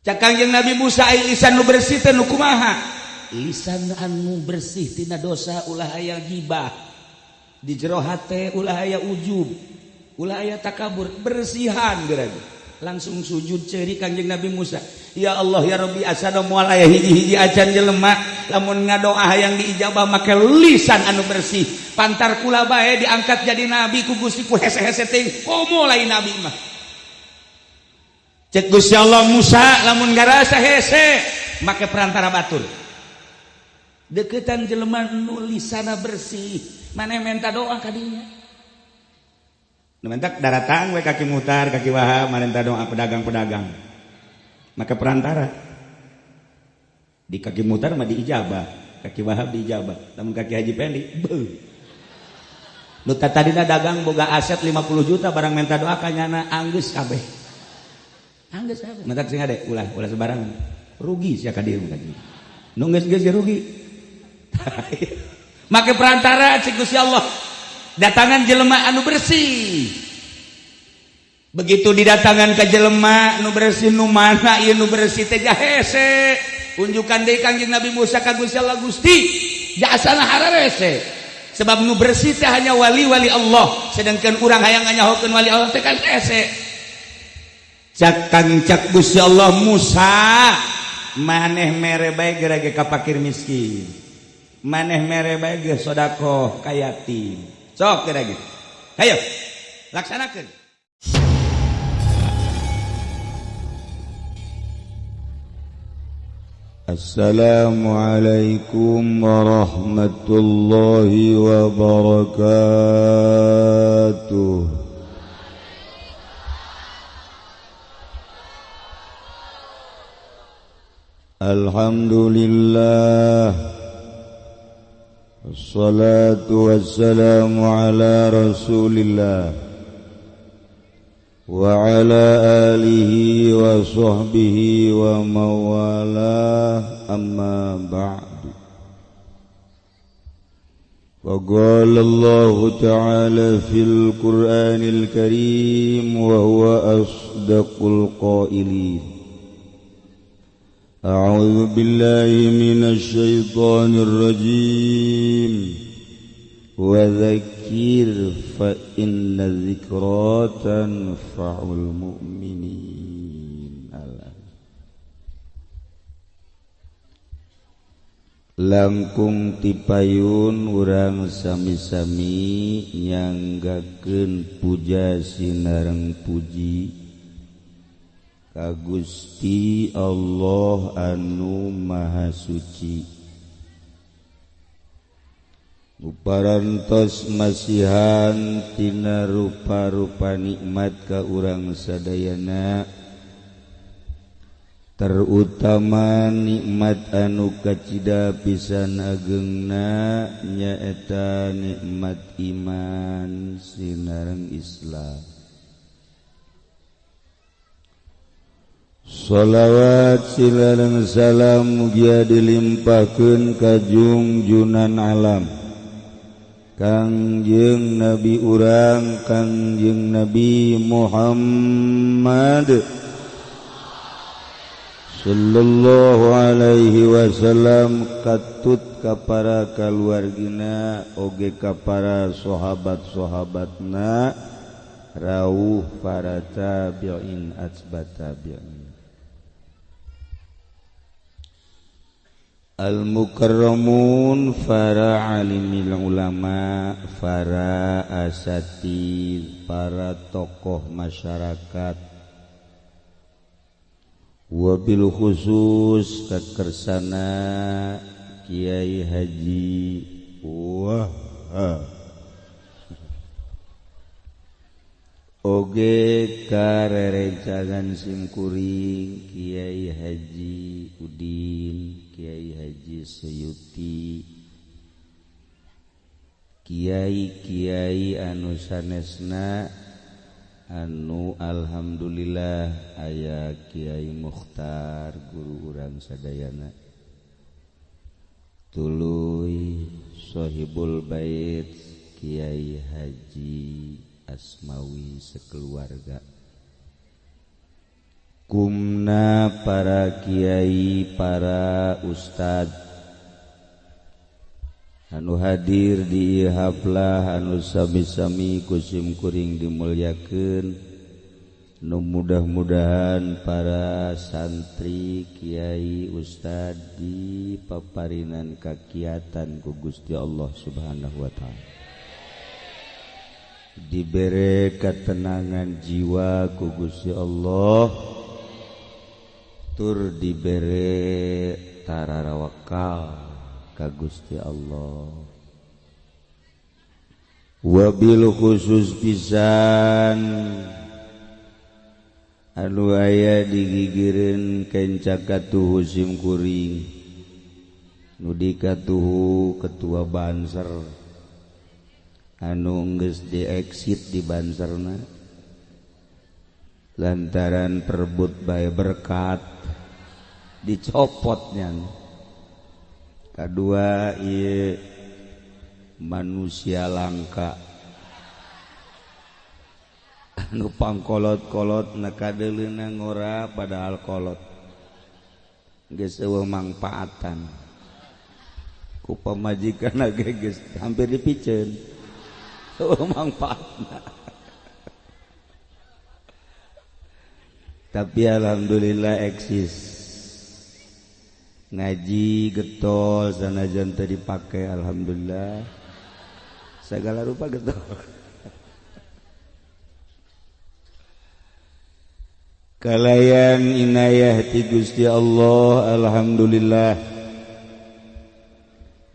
Cak Kangjeng Nabi Musa, ai lisan nu bersih teh nu kumaha? Lisan anu bersih tina dosa, ulah aya gibah di jero hate, ulah aya ujub, ulah aya takabur, bersihan geura. Langsung sujud ceri Kangjeng Nabi Musa, "Ya Allah, ya Rabbi, asana moal aya hiji-hiji acan jelema lamun ngadoa hayang diijabah make lisan anu bersih. Pantar kula bae diangkat jadi nabi ku Gusti, ku hese-hese teuing, komo lain nabi mah." Cek Gusti Allah, "Musa, lamun ngarasa hese make perantara batur, deketan jelema nu lisana bersih, maneh minta doa kadinya." Nu mentak daratang we kaki mutar kaki wahab minta doa pedagang-pedagang maka perantara di kaki mutar mah diijabah, kaki wahab diijabah, namun kaki Haji Pendi beuh. Nu tadina dagang boga aset 50 juta, barang minta doa kanyana anggeus kabeh, anggeus kabeh. Mentak sing ade ulah ulah sembarangan, rugi sia ka dieu ka nu geus geus rugi. Make perantara, cik Gusti Allah, datangan jelema anu bersih. Begitu didatangan ke jelema nu bersih, nu mana ieu nu bersih teh? Hese unjukan deui Kangjeng Nabi Musa ka Gusti Allah, "Gusti, jasana hararese, sebab nu bersih teh hanya wali-wali Allah, sedangkan urang hayang nganyahokeun wali Allah teh kan hese." Cak kang cak Gusti Allah, "Musa, maneh mere bae geura ge ka fakir miskin, maneh mere bae ge sedekah ka yatim, sok geura ge, hayo laksanakeun." Assalamualaikum warahmatullahi wabarakatuh. Alhamdulillah, wassalatu wassalamu ala rasulillah wa ala alihi wa sahbihi wa mawalah, amma ba'du. Wa qala Allah ta'ala fil Qur'anil Karim wa huwa asdaqul qailin. A'udzu billahi minasy syaithanir rajim. Wa dzakir fa inna dzikra tanfa'ul mu'minin. Langkung tipayun urang sami-sami nyanggakeun puja sinareng puji ka Gusti Allah anu Maha Suci. Uparantos masihan tina rupa-rupa nikmat ka urang sadayana, terutama nikmat anu kacida pisan agengna nyaeta nikmat iman sinareng Islam. Sholawat silareng salam mugia dilimpahkeun ka jungjunan alam Kangjeng Nabi urang, Kangjeng Nabi Muhammad sallallahu alaihi wasallam, katut ka para kaluargina oge ka para sahabat-sahabatna, rawuh para tabi'in atsba tabi'in. Al-mukarramun, para alimil ulama, para asatid, para tokoh masyarakat, wabil khusus kakersana Kiai Haji Wah oge karerencangan simkuring Kiai Haji Udin, Kiai Haji Suyuti, kiai-kiai anu sanesna anu alhamdulillah aya Kiai Mukhtar guru urang sadayana, tuluy Sohibul Bait Kiai Haji Asmawi sekeluarga. Kumna para kiai, para ustad anu hadir di haflah anu sami-sami kusim kuring dimuliakeun, nu mudah-mudahan para santri, kiai, ustad di paparinan kakiatan ku Gusti Allah Subhanahu wa taala, dibere ketenangan jiwa ku Gusti Allah, tur dibere tararawakal ka Gusti Allah. Wabil khusus pisan anu aya digigireun kenca katuhu sim kuring nu dikatuhu ketua Banser anu geus diexit di Banserna lantaran perebut bae berkat dicopotnya. Kedua ieu manusia langka anu pangkolot-kolot na kadeuleuna ngora padahal kolot geus eueuh mangpaatan ku pamajikan ge geus hampir dipiceun eueuh mangpaatna. Tapi alhamdulillah eksis ngaji getol sanajan teu dipake, alhamdulillah segala rupa getol. Kalayan inayah ti Gusti Allah, alhamdulillah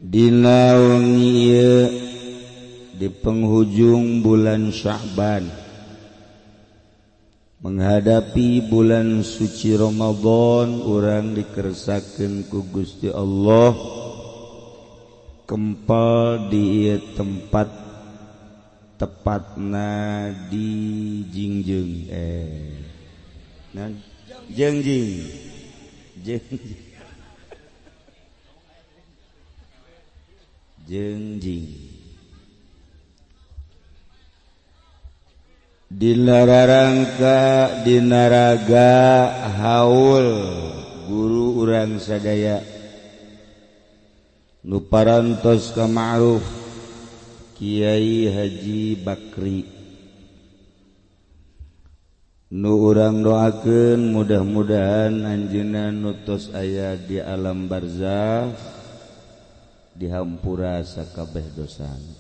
dina wengi ieu di penghujung bulan Sya'ban menghadapi bulan suci Ramadan, urang dikersakeun ku Gusti Allah kempal di ieu tempat, tepatna di Jingjeng Jengjing Jengjing Jengjing dina rarangka dina raga haul guru urang sadaya nu parantos ka ma'ruf Kiai Haji Bakri, nu urang doakeun mudah-mudahan anjeunna nu tos aya di alam barzakh dihampura sakabeh dosana,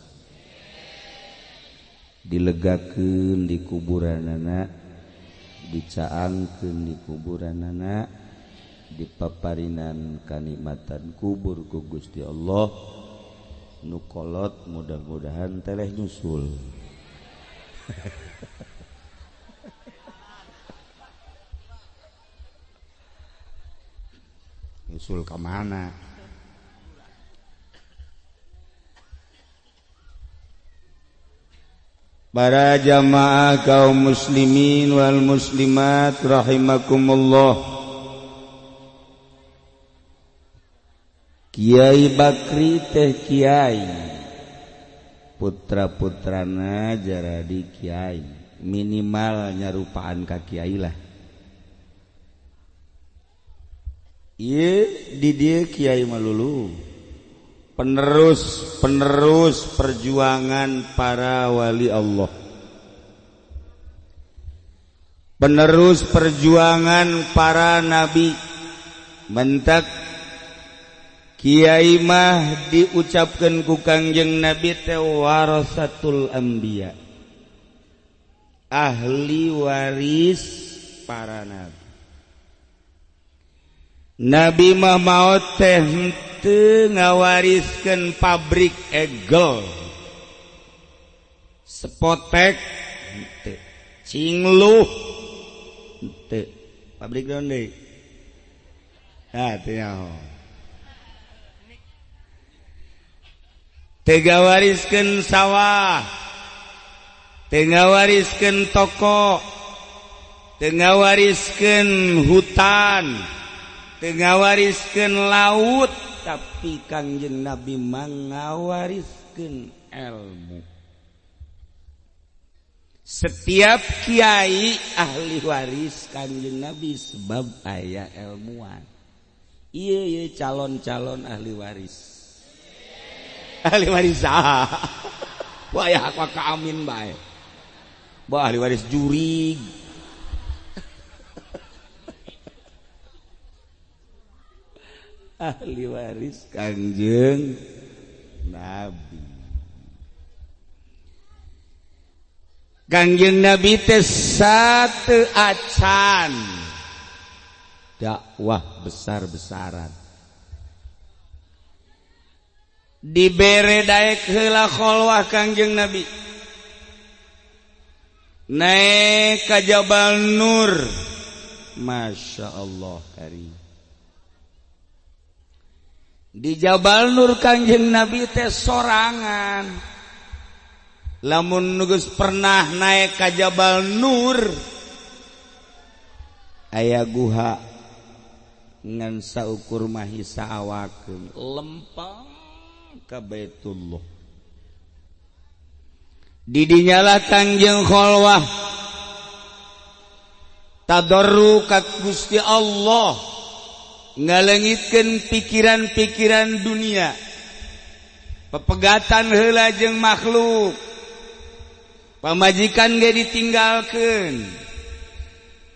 dilegakeun di kuburanana, dicaangkeun di kuburanana, dipaparinan kanikmatan kubur ku Gusti Allah. Nu kolot mudah-mudahan teleh nyusul. Nyusul ke mana? Para jamaah kaum muslimin wal muslimat rahimakumullah. Kiai Bakri teh kiai, putra-putrana jaradi kiai, minimal nyarupaan ka kiai lah. Ieu di dieu kiai malulu, penerus-penerus perjuangan para wali Allah, penerus perjuangan para nabi. Mentak kiai mah diucapkeun ku Kangjeng Nabi teh warasatul anbiya, ahli waris para nabi. Nabi mah maot teh henteu ngawariskeun pabrik egel, sepotek henteu, cingluh henteu, pabrik naon deui? Ah teu nyaho. Teu ngawariskeun sawah, teu ngawariskeun toko, teu ngawariskeun hutan, teu ngawariskeun laut, tapi Kangjeng Nabi mangawariskeun ilmu. Setiap kiai ahli waris Kangjeng Nabi sebab aya ilmuwan. Iya iya calon-calon ahli waris. Ahli waris saha? Wah ya aku ka amin bae. Bah ahli waris jurig. Ahli waris Kangjeng Nabi. Kangjeng Nabi teh satu acan dakwah besar-besaran. Dibere daek heula kholwah Kangjeng Nabi. Naik ka Jabal Nur. Masya Allah karim. Di Jabal Nur Kangjeng Nabi teh sorangan. Lamun geus pernah naik ka Jabal Nur aya guha ngan saukur mahisa awakeun lempang ka Baitullah. Di dinyalah Kangjeng kholwah tadarru ka Gusti Allah, ngalengitkeun pikiran-pikiran dunia, pepegatan heula jeung makhluk, pamajikan ge ditinggalkeun,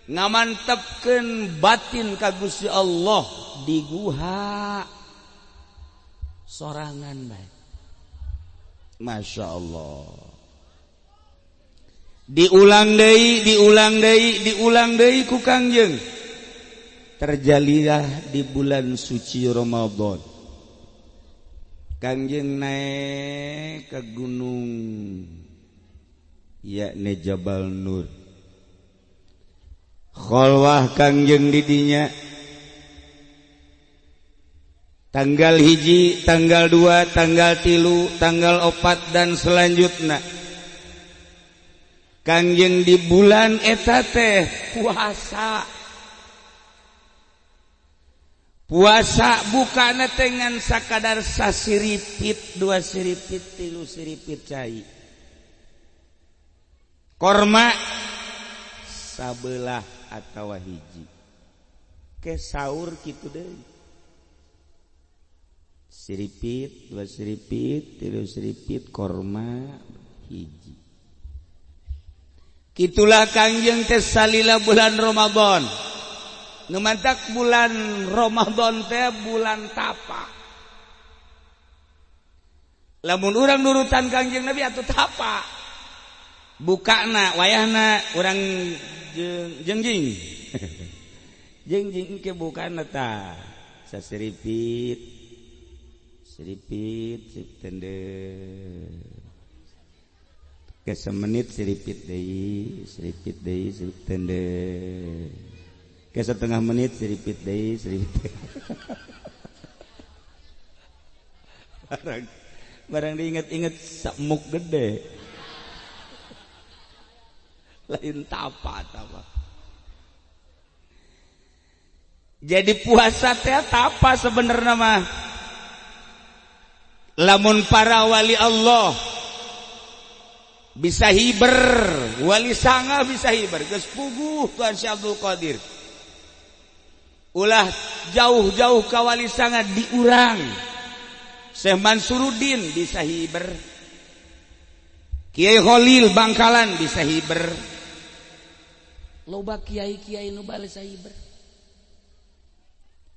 ngamantepkeun batin ka Gusti Allah di guha sorangan bae. Masya Allah. Diulang deui, diulang deui, diulang deui ku Kangjeng. Terjadilah di bulan suci Ramadan. Kangjeng naik ke gunung yakni Jabal Nur. Kholwah Kangjeng didinya tanggal 1, tanggal 2, tanggal 3, tanggal 4 dan selanjutnya. Kangjeng di bulan eta teh puasa. Puasa bukana teh ngan sakadar sasiripit, 2 siripit, 3 siripit cai. Korma sabelah atawa hiji. Ke sahur kitu deui. Siripit, 2 siripit, 3 siripit, korma hiji. Kitulah Kangjeng teh salila bulan Ramadan. Nu mantak bulan Ramadan teh bulan tapa. Lamun urang nurutan Kangjeng Nabi atuh tapa. Bukana wayahna urang jengjing. Jengjing ke bukana ta. Sasiripit. Siripit, sip tende. Ke semenit siripit deui, siripit deui, siripit tende. Ke setengah menit siripit deui, siripit. Barang diinget-inget samuk gede. Lain tapa tapa. Jadi puasa teh tapa sebenarnya mah. Lamun para wali Allah bisa hiber, wali sanga bisa hiber, geus puguh Tuhan Syekh Abdul Qadir. Ulah jauh-jauh ka wali sanga diurang. Syekh Mansuruddin bisa hiber. Kiai Khalil Bangkalan bisa hiber. Loba kiai-kiai nu bales hiber.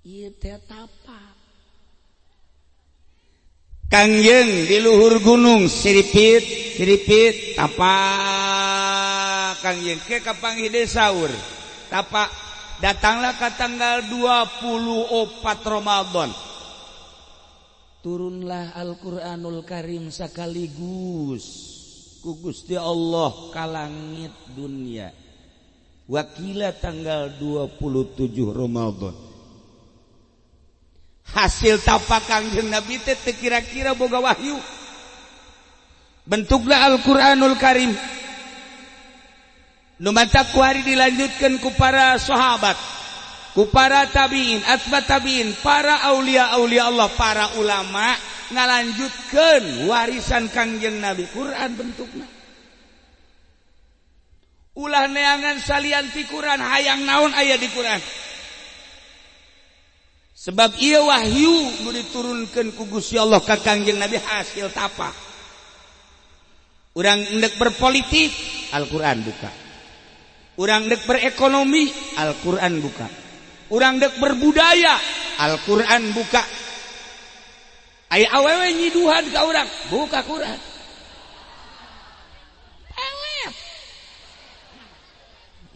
Ieu teh tapa. Kangjeng di luhur gunung siripit siripit tapa Kangjeng ke kapanggih deui sahur tapa. Datanglah ke tanggal 24 Ramadan, turunlah Al-Qur'anul Karim sekaligus ku Gusti Allah ka langit dunia. Wakila tanggal 27 Ramadan. Hasil tapa Kangjeng Nabi teh kira-kira boga wahyu. Bentuklah Al-Qur'anul Karim. Nu matak ku hari dilanjutkan ku para sahabat, ku para tabiin, atba tabiin, para aulia-aulia Allah, para ulama ngalanjutkeun warisan Kangjeng Nabi. Quran bentukna. Ulah neangan salian ti Quran, hayang naon aya di Quran. Sebab ieu wahyu nu diturunkeun ku Gusti Allah ka Kangjeng Nabi hasil tapa. Urang endek berpolitik, Al-Quran buka. Urang dek berekonomi, Al-Quran buka. Urang dek berbudaya, Al-Quran buka. Aya awewe nyiduhan ka urang, buka Quran. Pewet.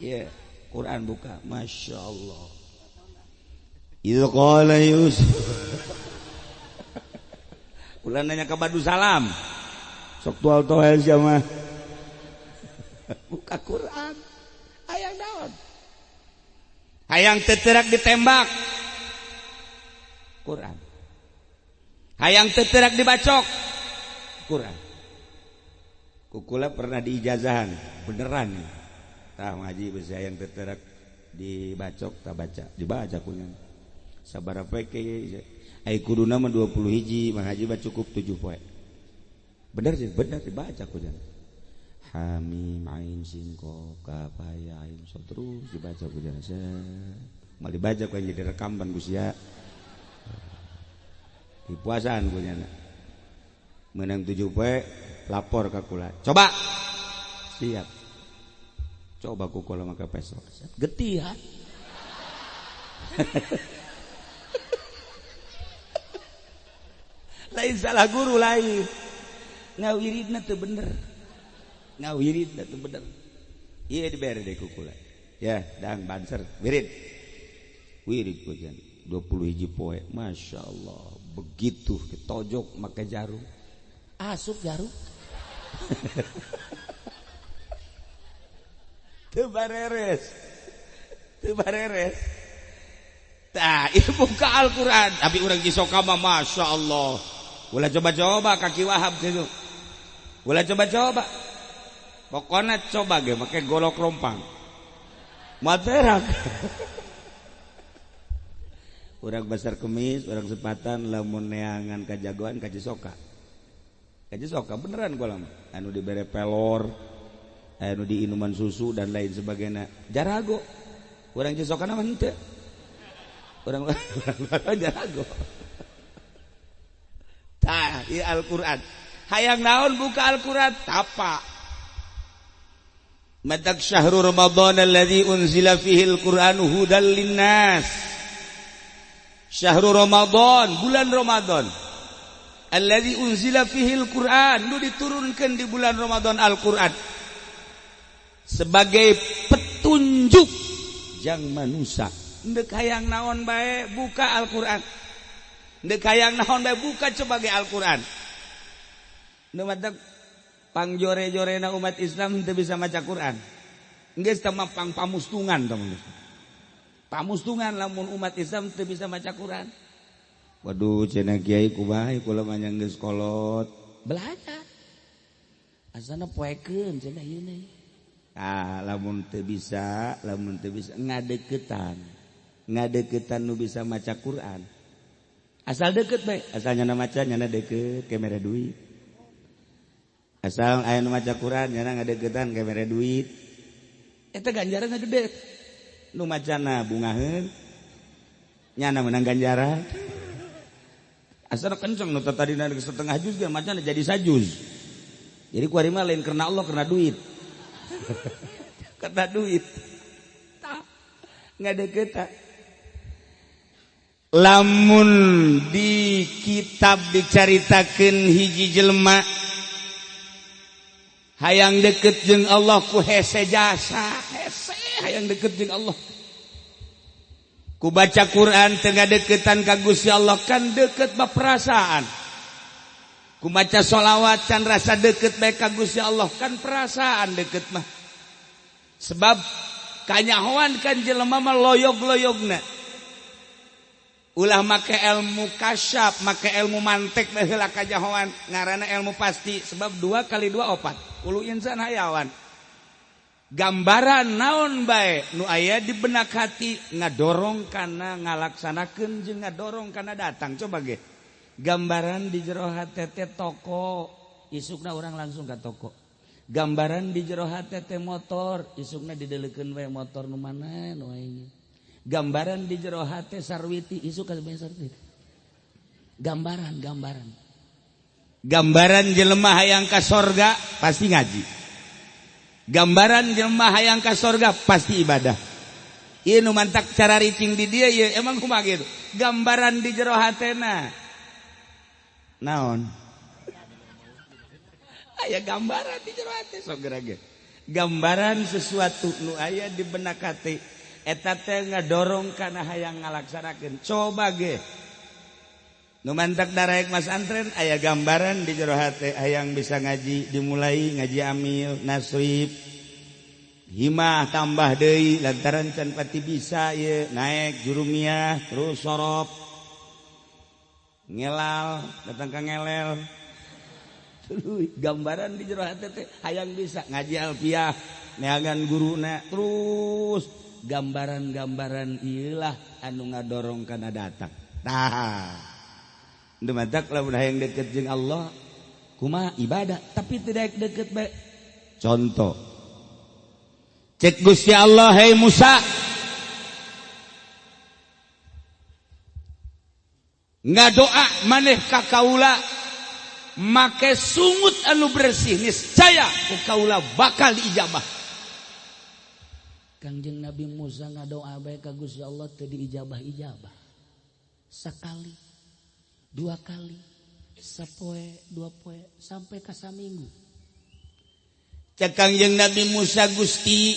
Ya, yeah, Quran buka. Masya Allah. Idz qala Yusuf. Ulah nanya ka Badu Salam. Sok tual toel sia mah. Buka Quran. Hayang naon? Hayang teterak ditembak. Quran. Hayang teterak dibacok. Quran. Kukula pernah diijazahan, beneran nih. Tah ngaji besi hayang teterak dibacok tak baca, dibaca kunya. Sabaraha poe ke ai kuduna mah 20 hiji, mah haji mah cukup 7 poe. Bener sih, bener dibaca kunya. Hamim ain sin qaf kaf ya ain so terus dibaca kunya. Mal dibaca ku jadi rekaman Gusti. Di puasaan kunya. Menang 7 poe lapor ka kula. Coba. Siap. Coba ku kula maka pesok. Getihan. Lain salah guru lain. Ngawiridna teu bener. Ngawiridna teu bener. Ieu dibere deui ku kula. Ya, dang banser wirid. Wirid ku jan 20 hiji poe. Masya Allah. Begitu ditojok make jarum. Asup jarum. Teu bareres. Teu bareres. Tah, ieu buka Al-Qur'an. Tapi urang Cisoka mah Masya Allah. Ulah coba-coba kaki Wahab gitu. Ulah coba-coba. Pokona coba ge make golok rompang. Materak. Urang Basar Kemis, urang Sepatan lamun neangan kajagoan ka Cisoka. Ka Cisoka beneran gua lama. Anu dibere pelor, anu diinuman susu dan lain sebagainya. Jarago. Urang Cisoka mah henteu. Urang jarago. Tah, ieu Al-Qur'an. Hayang naon buka Al-Qur'an tapa. Matak syahrul Ramadan alladzi unzila fihi al-Qur'anu hudal linnas. Syahrul Ramadan, bulan Ramadan. Alladzi unzila fihi al-Qur'an, nu diturunkan di bulan Ramadan Al-Qur'an sebagai petunjuk jang manusia. Ndek hayang naon bae buka Al-Qur'an. Ndek hayang naon bae buka sebagai Al-Qur'an. Nu matak pangjore-jorena umat Islam teu bisa maca Qur'an. Geus teh mah pang pamustungan tah. Pamustungan lamun umat Islam teu bisa maca Qur'an. Waduh cenah kiai kumaha kula mah geus kolot. Belajar. Asana poekeun cenah ieu nih. Ah lamun teu bisa ngadeukeutan. Ngadeukeutan nu bisa maca Qur'an. Asal deket bae, asal nyana maca nyana deket ke mere duit. Asal aya nu maca Qur'an nyana ngadeukeutan ke mere duit. Eta ganjaranna gede. Nu macana bungaheun nyana menang ganjaran. Asal kenceng nu tadina setengah juz ge macana jadi sajuz. Jadi kuari mah lain karena Allah karena duit. Karena duit. Tah ngadeukeut. Lamun di kitab dicaritakeun hiji jelema hayang deket jeung Allah ku hese jasa, hese hayang deket jeung Allah. Ku baca Quran teu ngadeukeutan ka Gusti Allah kan deket mah perasaan. Ku maca sholawat can rasa deket bae ka Gusti Allah kan perasaan deket mah. Sebab kanyahoan kan jelema mah loyog-loyogna. Ulah make ilmu kasyaf, make ilmu mantek bae heula kajahoan, ngaranna ilmu pasti sebab 2 kali 2 4. Ulu insan hayawan. Gambaran naon bae nu aya di benak hati ngadorong kana ngalaksanakeun jeung ngadorong kana datang. Coba ge. Gambaran di jero hate teh toko, isukna urang langsung ka toko. Gambaran di jero hate teh motor, isukna dideleukeun we motor nu mana nu aing. Gambaran di jero hate sarwiti, isuk ka sarwiti. Gambaran, gambaran. Gambaran jelema hayang ka sorga pasti ngaji. Gambaran jelema hayang ka sorga pasti ibadah. Ieu nu mantak cara ricing di dia ieu emang kumaha gitu. Gambaran di jero hatena. Naon? Aya gambaran di jero hate sok geura. Gambaran sesuatu nu aya di benak hate eta teh ngadorong kana hayang ngalaksanakeun. Coba ge. Nu mantak daraek masantren aya gambaran di jero hate hayang bisa ngaji, dimulai ngaji amil, nasrib. Himah tambah deui lantaran can pati bisa ieu naik jurumiah terus sorop. Ngelal datang ka ngelel. Gambaran di jero hate teh hayang bisa ngaji alfiah neangan guruna terus gambaran-gambaran ieulah anu ngadorong kana datang. Tah nu matak lamun hayang deket jeung Allah kumaha ibadah tapi tidak deket bae. Contoh cek Gusti Allah, hei Musa, ngadoa maneh ka kaula make sungut anu bersih niscaya ku kaula bakal diijabah. Kangjeng Nabi Musa ngadoa bae ka Gusti Allah teu diijabah-ijabah. Sekali, dua kali, sapoe, dua poe, sampai ka saminggu. Cek Kangjeng Nabi Musa, Gusti,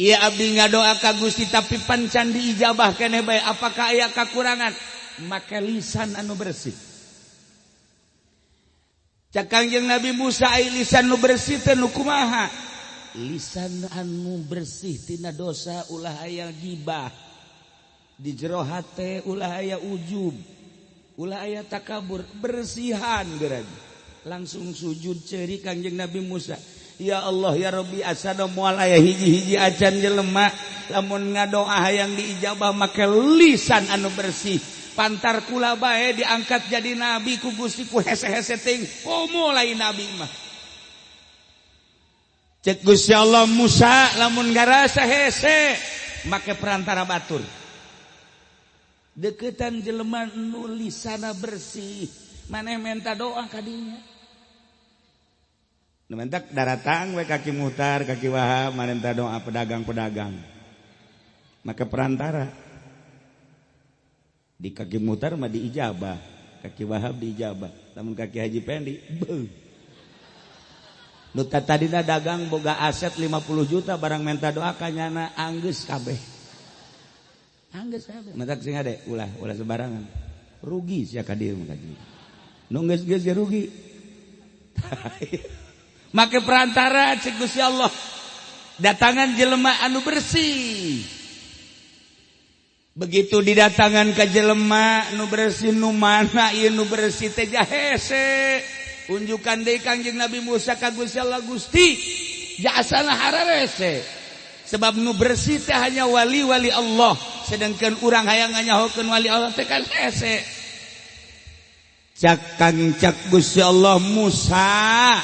ieu abdi ngadoa ka Gusti tapi pancan diijabah keneh bae, apakah aya kakurangan? Make lisan anu bersih. Cek Kangjeng Nabi Musa, ai lisan nu bersih teh nu kumaha? Lisan anu bersih tina dosa ulah aya gibah. Di jero hate ulah aya ujub, ulah aya takabur, bersihan geura. Langsung sujud ceri Kangjeng Nabi Musa. Ya Allah ya Rabbi, asana moal aya hiji-hiji acan jelema lamun ngadoa hayang diijabah make lisan anu bersih. Pantar kula bae diangkat jadi nabi ku Gusti ku hese-hese ting komo lain nabi mah. Cek Gusti Allah, Musa lamun ngarasa hese make perantara batur. Deketan jelema nu lisana bersih, maneh menta doa kadinya. Nu mentak daratang we kaki Muhtar, kaki Wahab, marenta doa pedagang-pedagang. Maka perantara di kaki Muhtar mah diijabah, kaki Wahab diijabah, lamun kaki Haji Pendi beuh. Nu tadina dagang boga aset 50 juta barang menta doa kanyana anggeus kabeh. Anggeus kabeh. Mentak sing ade ulah ulah sembarangan. Rugi sia ka dieu mah kaji. Nu geus-geus ge rugi. Make perantara cek Gusti Allah. Datangan jelema anu bersih. Begitu didatangan ke jelema nu bersih nu mana ieu nu bersih teh jahese. Unjukan deui Kangjeng Nabi Musa ka Gusti Allah, Gusti jasana hararese. Sebab nu bersih teh hanya wali-wali Allah, sedangkan urang hayang nganyahokeun wali Allah teh kan hese. Cak Kang cak Gusti Allah, Musa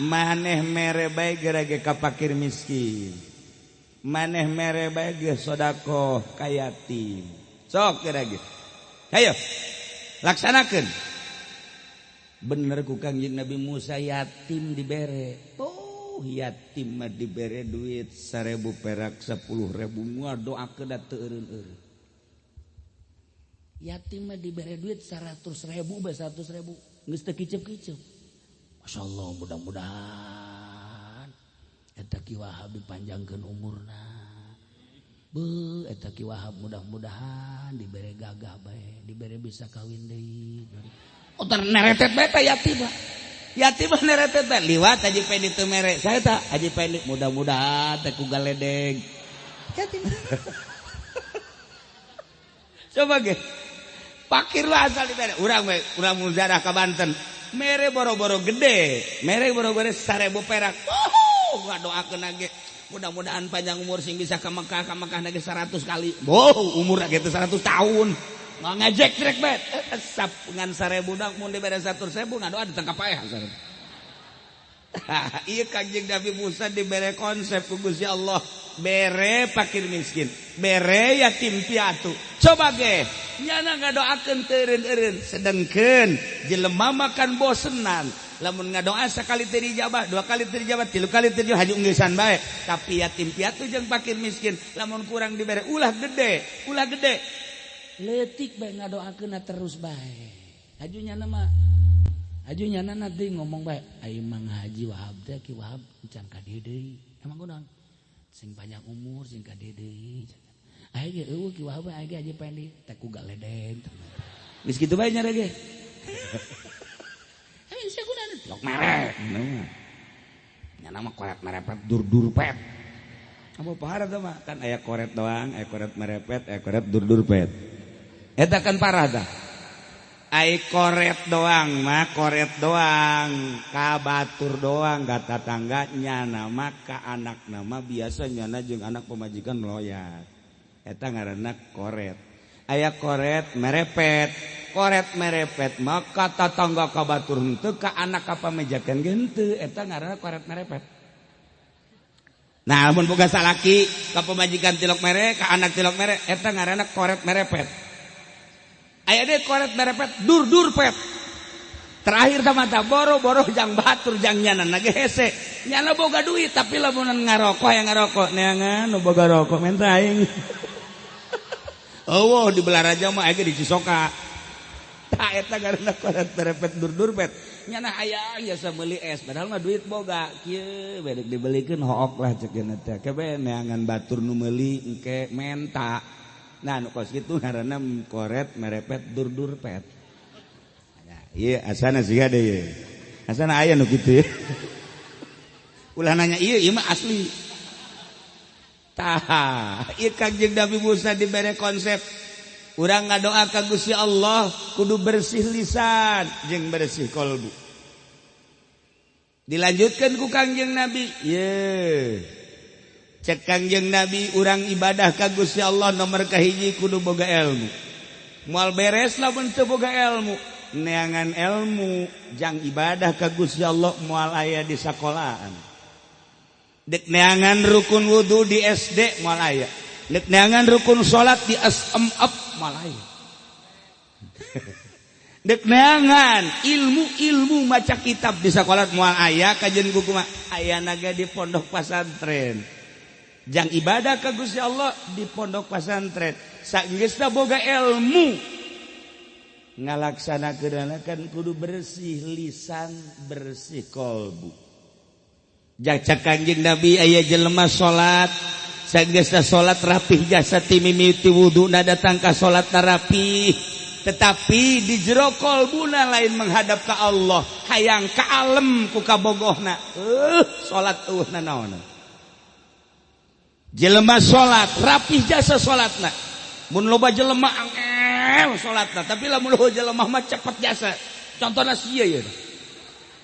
maneh mere bae geura ge ka fakir miskin. Maneh mere bae ge sedekah ka yatim. Sok geura ge. Hayo laksanakeun. Bener ku Kangjeng Nabi Musa yatim dibere. Oh, yatim mah dibere duit 1000 perak 10.000 ngadoakeun da teu eureun-eureun. Yatim mah dibere duit 100.000 bae 100.000 geus teu kicep-kicep. Masya Allah, mudah-mudahan eta Ki Wahab dipanjangkeun umurna. Beuh, eta Ki Wahab mudah-mudahan dibere gagah bae, dibere bisa kawin deui. Oh, neretet bae teh yatim mah. Yatim mah neretet bae liwat Haji Pendi teu mere. Saya tah Haji Pendi mudah-mudahan teh ku galedeg. Yatim. Coba ge. Pakir lah asal dibere. Urang we, urang muzarah ka Banten. Mere boro-boro gede, mere boro-boro 1000 perak. Oh, ngadoakeun ge. Mudah-mudahan panjang umur sing bisa ka Mekah, ka Mekah ge 100 kali. Oh, umur ge 100 tahun. Nggak ngejek trek bet. Sap ngan 1000 dak mun dibere 100.000 ngadoa ditangkap paeh. Iya Kanjeng Nabi Musa dibere konsep ku Gusti Allah, bere fakir miskin, bere yatim piatu. Coba ge nyana ngadoakeun teu eureun-eureun, sedengkeun jelema makan bosenan. Lamun ngadoa sekali teu dijabah, dua kali teu dijabah, tilu kali teu dijabah, haju ngeusan bae. Tapi yatim piatu jeung fakir miskin lamun kurang dibere ulah gede, ulah gede. Leutik bae ngadoakeunna terus bae. Haju nyana mah haju nyana nanti ngomong bae, ai Mang Haji Wahab teh Ki Wahab can ka dieu deui. Emang kunaon? Sing panjang umur sing ka dieu deui. Ai ge eueuh Ki Wahab ai ge Haji Pendi teh ku galedeng. Geus kitu bae nyare ge. Ai sia kunaon? Lok mere. Nyana mah koret merepet dur-dur pet. Apa parah teh mah? Kan aya koret doang, aya koret merepet, aya koret dur-dur pet. Eta kan parah tah. Ai koret doang mah koret doang, ka batur doang, ka tatangga nyana mah ka anak nama biasa nyana jeung anak pemajikan loyat. Eta ngaranna koret. Aya koret merepet, koret merepet maka tatangga ka batur henteu ka anak ka pamajikan ge henteu, eta ngaranna koret merepet. Nah, lamun boga salaki ka pamajikan tilok mere, ka anak tilok mere, eta ngaranna koret merepet. Aya deui koret merepet dur-dur pet. Terakhir tah mata boro-boro jang batur jang nyana ge hese. Nyana boga duit tapi lamun ngarokok aya ngarokok neangan nu boga rokok menta aing. Eueuh di Balaraja mah aya ge di Cisoka. Tah eta ngaranna koret merepet dur-dur pet. Nyana aya biasa meuli es padahal mah duit boga kieu bedek dibelikeun hook lah ceuk cenah teh. Kebe neangan batur nu meuli engke menta. Nah, nu kos kitu ngaranna koret merepet dur-dur pet. Nah, ieu asana siga deui. Asana aya nu kitu. Ulah nanya ieu, ieu mah asli. Tah, ieu Kanjeng Nabi Musa dibere konsep urang ngadoa ka Gusti Allah kudu bersih lisan jeung bersih kolbu. Dilanjutkeun ku Kanjeng Nabi, ye. Cek Kangjeng Nabi urang ibadah ka Gusti Allah nomor kahiji kudu boga ilmu. Moal beres lamun teu boga ilmu. Neangan ilmu jang ibadah ka Gusti Allah moal aya di sakolaan. Dek neangan rukun wudu di SD moal aya. Dek neangan rukun salat di SMF moal aya. Dek neangan ilmu-ilmu maca kitab di sakola moal aya kajian buku mah aya naga di pondok pesantren. Jang ibadah ka Gusti Allah di pondok pesantren. Sageusna boga ilmu ngalaksanakeunana kan kudu bersih lisan, bersih kolbu. Jang Kanjeng Nabi aya jelema salat, sageusna salat rapih jasa ti mimiti wuduna datang ka salatna rapih, tetapi di jero kolbuna lain menghadap ka Allah, hayang ka alem ku kabogohna. Salat eueuh nanaon. Jelema salat rapih jasa salatna. Mun loba jelema angel salatna, tapi lamun loba jelema mah cepet jasa. Contohna sia ieu.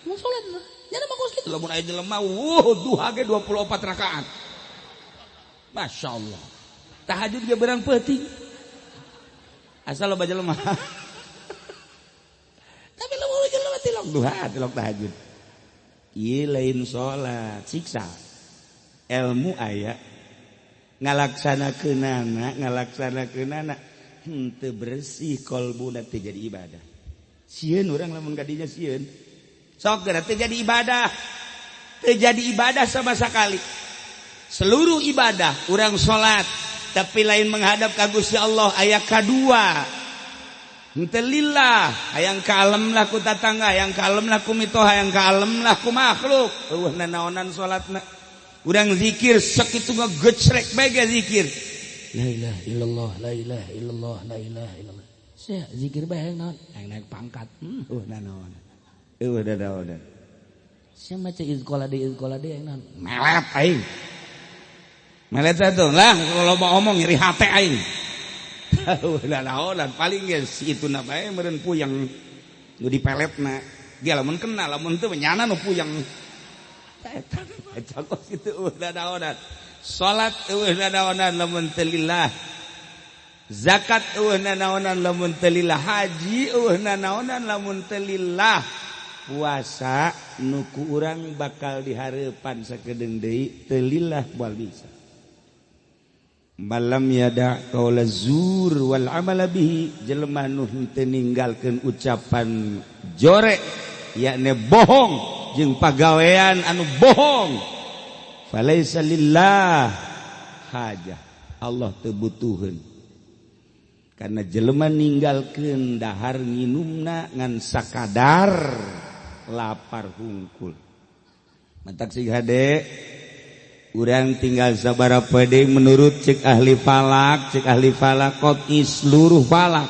Mun salat mah nya mah kos kitu lamun aya jelema wuh duha ge 24 rakaat. Masya Allah. Tahajud ge berang peuting. Asal loba jelema. Tapi lamun loba jelema tilok duha, tilok tahajud. Ieu lain salat, siksa. Ilmu aya ngalaksanakeunana henteu bersih kolbuna teu jadi ibadah. Sieun urang lamun kadinya sieun. Sok geura teu jadi ibadah. Teu jadi ibadah sama sekali. Seluruh ibadah urang salat tapi lain menghadap ka Gusti Allah aya kadua. Henteu lillah, hayang ka alem lah ku tatangga, hayang ka alem lah ku mitoha, hayang ka alem lah ku makhluk. Eueuh nanaonan salatna. Urang zikir sakitu ngegecrek bae ge zikir. La ilaha illallah, la ilaha illallah, la ilaha illallah. Sia zikir bae naon? Hayang naik pangkat. Eueuh nanaon. Eueuh nanaonan. Sia maca izqala deui naon? Melet aing. Melet satu lah kalau mau omong nyeri hate aing. Eueuh nanaonan paling ge si ituna bae meureun puyeng nu dipeletna. Ge lamun kena lamun teu nyana nu puyeng. Eta kos kitu eueuh nanaonan. Salat eueuh nanaonan lamun teu lillah. Zakat eueuh nanaonan lamun teu lillah. Haji eueuh nanaonan lamun teu lillah. Puasa nu ku urang bakal dihareupan sakedeung deui teu lillah moal bisa. Malam yada qaula zur wal amala bihi, jelema nu henteu ninggalkeun ucapan jore yakni bohong jeung pagawean anu bohong, falaisa lillah hajah, Allah teu butuheun. Karena jelema ninggalkeun dahar nginumna ngan sakadar lapar hungkul. Mantak sing hade urang tinggal sabaraha deui menurut cek ahli falak, cek ahli falak qot'i seluruh falak.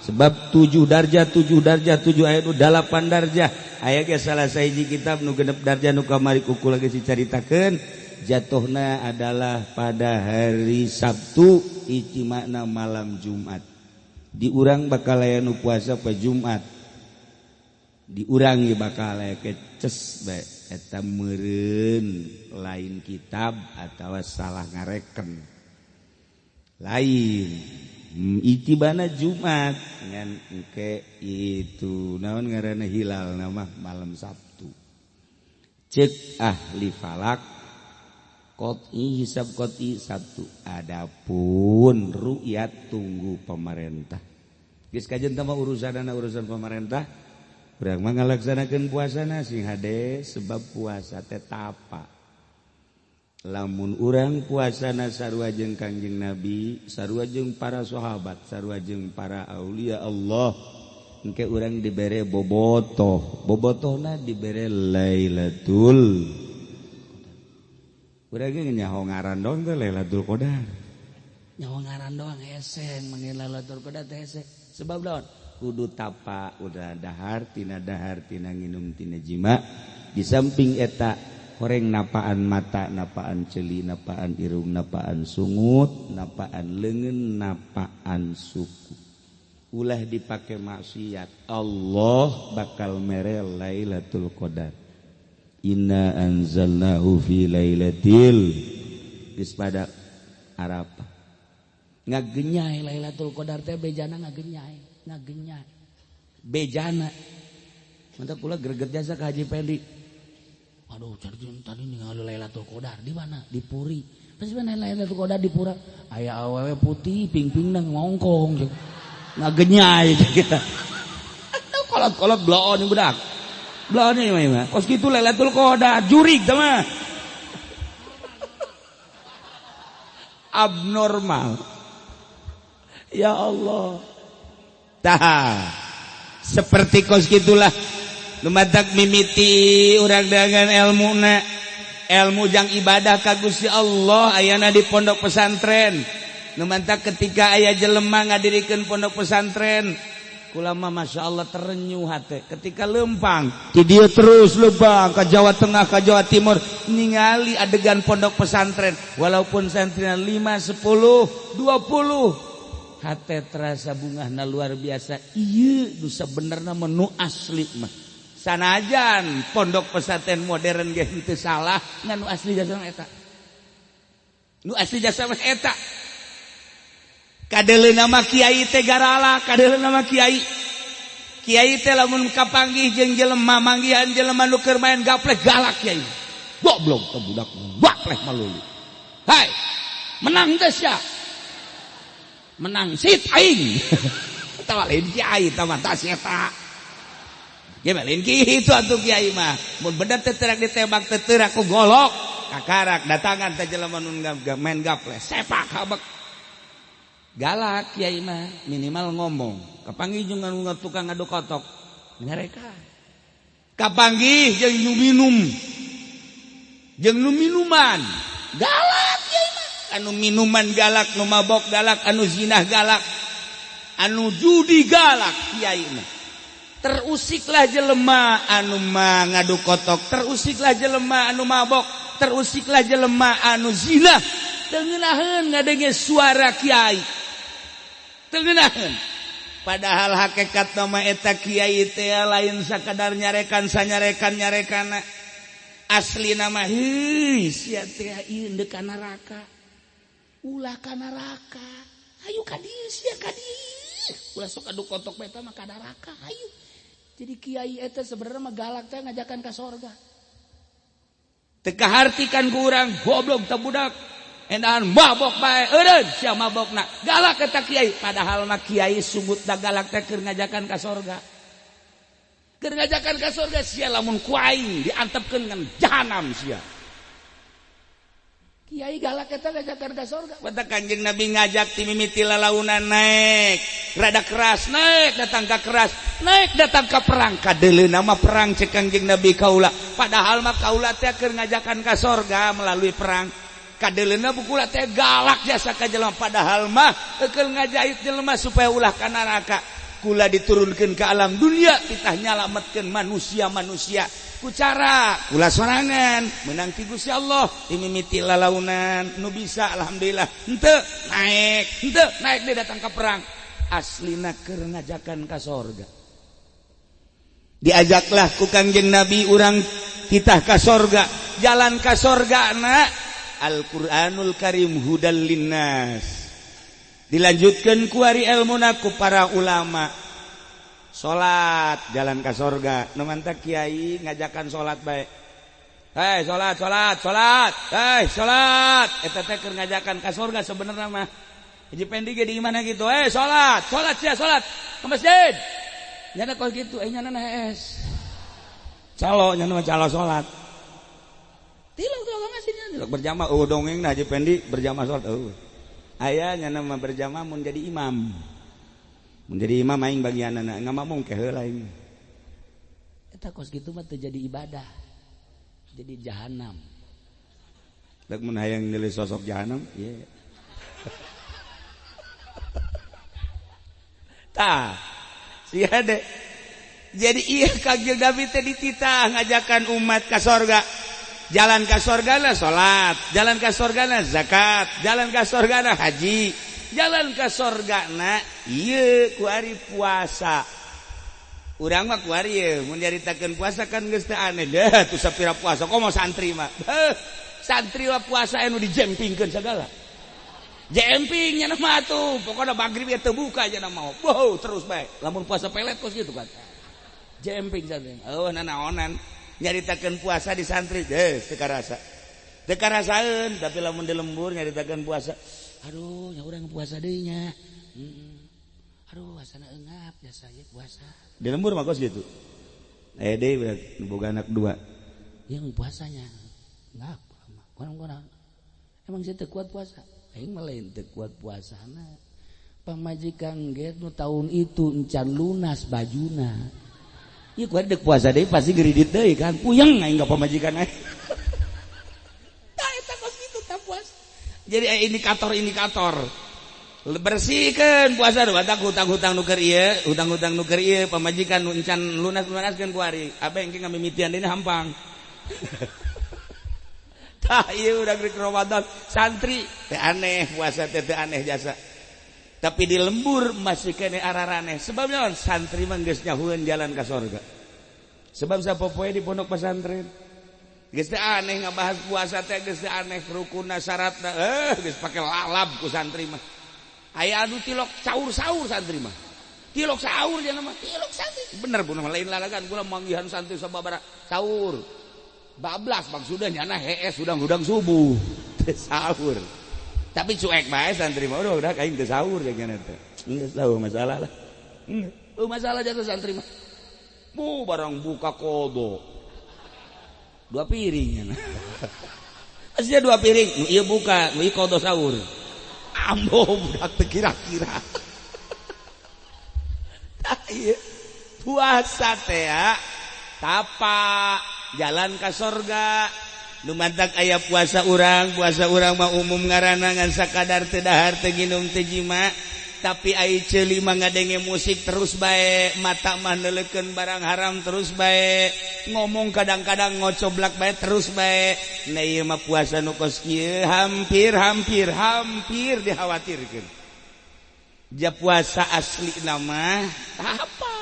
Sebab 7 darjah, 7 darjah, 7 aya nu 8 darjah. Aya ge salah sahiji kitab nu 6 darjah nu kamari ku kula geus dicaritakeun, jatuhna adalah pada hari Sabtu ijtima'na malam Jumat. Di urang bakal aya nu puasa pa Jumat. Di urang ge bakal aya keces bae eta meureun lain kitab atawa salah ngareken. Lain itibana Jumat ngan engke itu naon ngaranna hilal nama malam Sabtu. Cek ahli falak qot'i hisab qot'i Sabtu. Adapun ru'yat tunggu pemerintah. Geus kajen teh mah urusanana urusan pemerintah. Urang mah ngalaksanakeun puasana sing hade sebab puasa teh tapa. Lamun urang puasana sarua jeung Kangjeng Nabi, sarua jeung para sahabat, sarua jeung para aulia Allah, engke urang dibere bobotoh, bobotohna dibere Lailatul. Urang ge nyaho ngaran doang teh Lailatul Qadar. Nyaho ngaran doang hese manggil Lailatul Qadar teh hese. Sebab naon? Kudu tapa udah dahar tina nginum tina jima. Di samping eta horeng napaan mata, napaan celi, napaan irung, napaan sungut, napaan leungeun, napaan suku. Ulah dipake maksiat, Allah bakal mere Lailatul Qadar. Inna anzalnahu fi lailatil, geus pada Arafah. Ngagenyai Lailatul Qadar teh bejana ngagenyai, ngagenyai. Bejana. Mantap kula greget jasa ka Haji Pendi. Aduh, tadi ningali Lailatul Qadar di mana? Di Puri. Pas mana Lailatul Qadar di Pura? Aya awewe putih ping-pingna ngongkong. Ngagenyai kita. Kolot-kolot bloon budak. Bloon ieu mah. Kos kitu Lailatul Qadar jurig teh mah. Abnormal. Ya Allah. Tah. Seperti kos gitulah lumatak mimiti urang dengan ilmuna, ilmu jang ibadah ka Gusti Allah ayana di pondok pesantren. Lumatak ketika aya jelema ngadirikeun pondok pesantren, kula mah Masya Allah terenyuh hate ketika lempang di dieu terus lempang ka Jawa Tengah ka Jawa Timur ningali adegan pondok pesantren walaupun santrina 5, 10, 20 hate terasa bungahna luar biasa. Ieu nu sabenerna mah nu asli mah. Sanajan pondok pesantren modern ge henteu salah, ngan nu asli jasa mah eta. Nu asli jasa mah eta. Kadeleuna mah kiai teh garala, kadeleuna mah kiai. Kiai teh lamun kapanggih jeung jelema manggihan jelema nu keur main gaplek galak kiai. Goblok teh budak gaplek malulu. Hai, menang teh sia. Menang sit aing. Tawa lain kiai tah mah tah eta. Ge lain kitu atuh kiai mah. Mun bener teh terak ditembak teh terak ku golok. Kakarak datangan teh jelema nu main gaplek sepak habek. Galak kiai mah minimal ngomong. Kapanggih jeung tukang ngadu kotok ngareka. Kapanggih jeung nu minum. Jeung nu minuman. Galak kiai mah. Anu minuman galak, nu mabok galak, anu zinah galak, anu judi galak kiai mah. Terusiklah jelema anu mah ngadu kotok, terusiklah jelema anu mabok, terusiklah jelema anu zinah. Teu ngeunaheun ngadenge suara kiai. Teu ngeunaheun. Padahal hakikat nama eta kiai teh lain sakadar nyarekan sanyarekan nyarekana. Asli nama heuy sia teh ieu deuk ka neraka. Ulah ka neraka. Hayu ka dieu sia ka dieu. Ulah sok adu kotok beta mah ka neraka. Hayu. Jadi kiai eta sebenarnya mah galak teh ngajakan ka sorga. Teu kahartikan ku urang goblok teh budak. Endahan mabok bae eureun sia mabokna. Galak eta kiai padahal mah kiai sungut da galak teh keur ngajakan ka sorga. Keur ngajakan ka sorga sia lamun ku aing diantepkeun ngan jahanam sia. Kiai galak eta ngajakan ka sorga. Batak Kanjeng Nabi ngajak ti mimiti lalaunan naik, rada keras naik datang ka keras, naik datang ka perang kadeuleuna mah perang cek Kanjeng Nabi kaula. Padahal mah kaula teh keur ngajakan ka sorga melalui perang. Kadeuleuna bukula teh galak jasa ka jelema padahal mah keur ngajait jelema supaya ulah ka neraka. Kula diturunkeun ke alam dunia titah nyalametkeun manusia-manusia ku cara kula sorangan menang ti Gusti Allah dimimiti lalaunan nu bisa alhamdulillah henteu naik dia datang ke perang aslina keur ngajakan ka sorga. Diajaklah ku Kangjeng Nabi urang titah ka sorga, jalan ka sorga na Al-Qur'anul Karim hudal linnas. Dilanjutkan kuari ilmuna ku para ulama. Salat jalan ka sorga. Nu mantak kiai ngajakan salat bae. Hei salat salat salat. Hei salat. Eta teh keur ngajakan ka sorga sebenarnya mah. Haji Pendi ge di mana gitu. Hei salat, salat sia salat ke masjid. Nyana kos kitu, nyana hees. Calo nyana mah calo salat. Tilok tilok ngasih nyana berjamaah eueuh dongeng Haji Pendi berjamaah salat eueuh. Aya nyana mah berjamaah mun jadi imam. Mun jadi imam aing bagianana ngamamung ke heula aing. Eta kos kitu mah teu jadi ibadah. Jadi jahanam. Rek mun hayang nilai sosok jahanam, ieu. Tah, sia de. Jadi ieu Kangjeng Nabi teh dititah ngajakan umat ka sorga. Jalan ka sorgana salat, jalan ka sorgana zakat, jalan ka sorgana haji, jalan ka sorgana ieu ku ari puasa. Urang mah ku ari ieu mun nyaritakeun puasa kan geus teu aneh deh tuh sapira puasa komo santri mah. Heuh, santri mah puasa anu dijempingkeun sagala. Jemping nya mah atuh, pokona magrib teu buka nya mah. Wow, terus bae. Lamun puasa pelet kos kitu kan. Jemping santri. Eueuh nanaonan. Nyaritakeun puasa di santri deh teu karasa. Teu karasaeun tapi lamun di lembur nyaritakeun puasa. Aduh, nya urang puasa deui nya. Aduh, asana eungap jasa ieu puasa. Di lembur mah kos gitu. Aya deui boga anak dua. Yang puasanya ngap kurang-kurang. Emang saya teu kuat puasa. Aing mah lain teu kuat puasana. Pamajikan ge nu taun itu encan lunas bajuna. Ieu kuat dek puasa deui pasti geridit deui kan. Puyeng aing ka pamajikan aing. Tah eta kos kitu tah puasa. Jadi indikator-indikator. Bersihkeun puasa nu batak hutang-hutang nu keur ieu, hutang-hutang nu keur ieu, pamajikan nu encan lunas-lunaskeun ku ari. Abe engke ngamimitian deui hampang. Tah ieu urang rek Ramadan, santri teh aneh puasa teh teu aneh jasa. Tapi di lembur masih kene araraneh. Sebab naon? Santri mah geus nyahueun jalan ka sorga. Sebab sapopoe di pondok pesantren geus teu aneh ngabahas puasa teh geus teu aneh rukunna syaratna geus pake lalab ku santri mah. Aya anu tilok saur-saur santri mah. Tilok saur nya mah, tilok santri. Bener bu lain lalagan kula manggihan santri sababaraha saur. Bablas maksudnya nyana hees hudang-hudang subuh. Teu sahur. Tapi cuek bae santri mah udah aing teu sahur jeung teh. Geus tahu masalah lah. Heuh masalah jasa santri mah. Bu barang buka kodo. Dua piring. Aslinya dua piring, nu ieu buka, nu ieu kodo sahur. Ambo budak teu kira-kira. Tah ieu puasa teh tapa jalan ka sorga. Nu mantak aya puasa urang mah umum ngaranna ngan sakadar teu dahar teu nginum teu jima, tapi ai ceuli mah ngadenge musik terus bae, mata mah neuleukeun barang haram terus bae, ngomong kadang-kadang ngocoblak bae terus bae. Nah ieu mah puasa nu kos kieu hampir dikhawatirkeun. Ja puasa asli nama apa?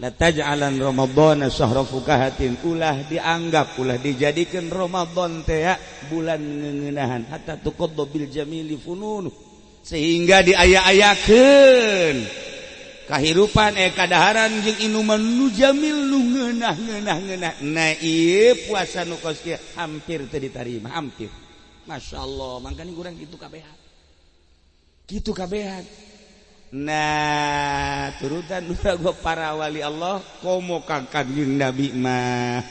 La taj'alan Ramadhana syahra fukahatin, ulah dianggap ulah dijadikan Ramadan teh bulan ngeuneunahan hatta tuqadda bil jamili funun, sehingga diaya-ayakeun Kahirupan kadaharan jeung inuman nu jamil nu ngeunah ngeunah ngeunah. Nah ieu puasa nu kos kieu hampir teu ditarima, hampir. Masya Allah, mangkani kurang kitu kabehan. Kitu kabehan. Nah, turutan urang para wali Allah komo ka Kangjeng Nabi mah.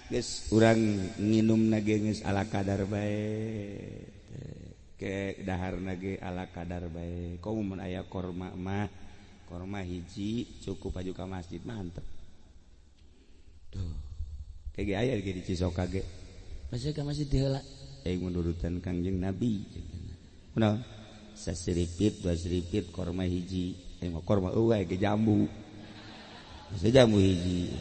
Geus urang nginumna ge geus ala kadar bae. Ke daharna ge ala kadar bae. Komo mun aya korma mah, korma hiji cukup aju ka masjid mantep. Tuh. Kayak ge aya ge di Cisoka ge. Masih ka masjid heula. Aing menurutan Kangjeng Nabi. Kunaon? Sasiripit, dua siripit korma hiji. Aing mah korma eueuh ge jambu. Masa jambu hiji.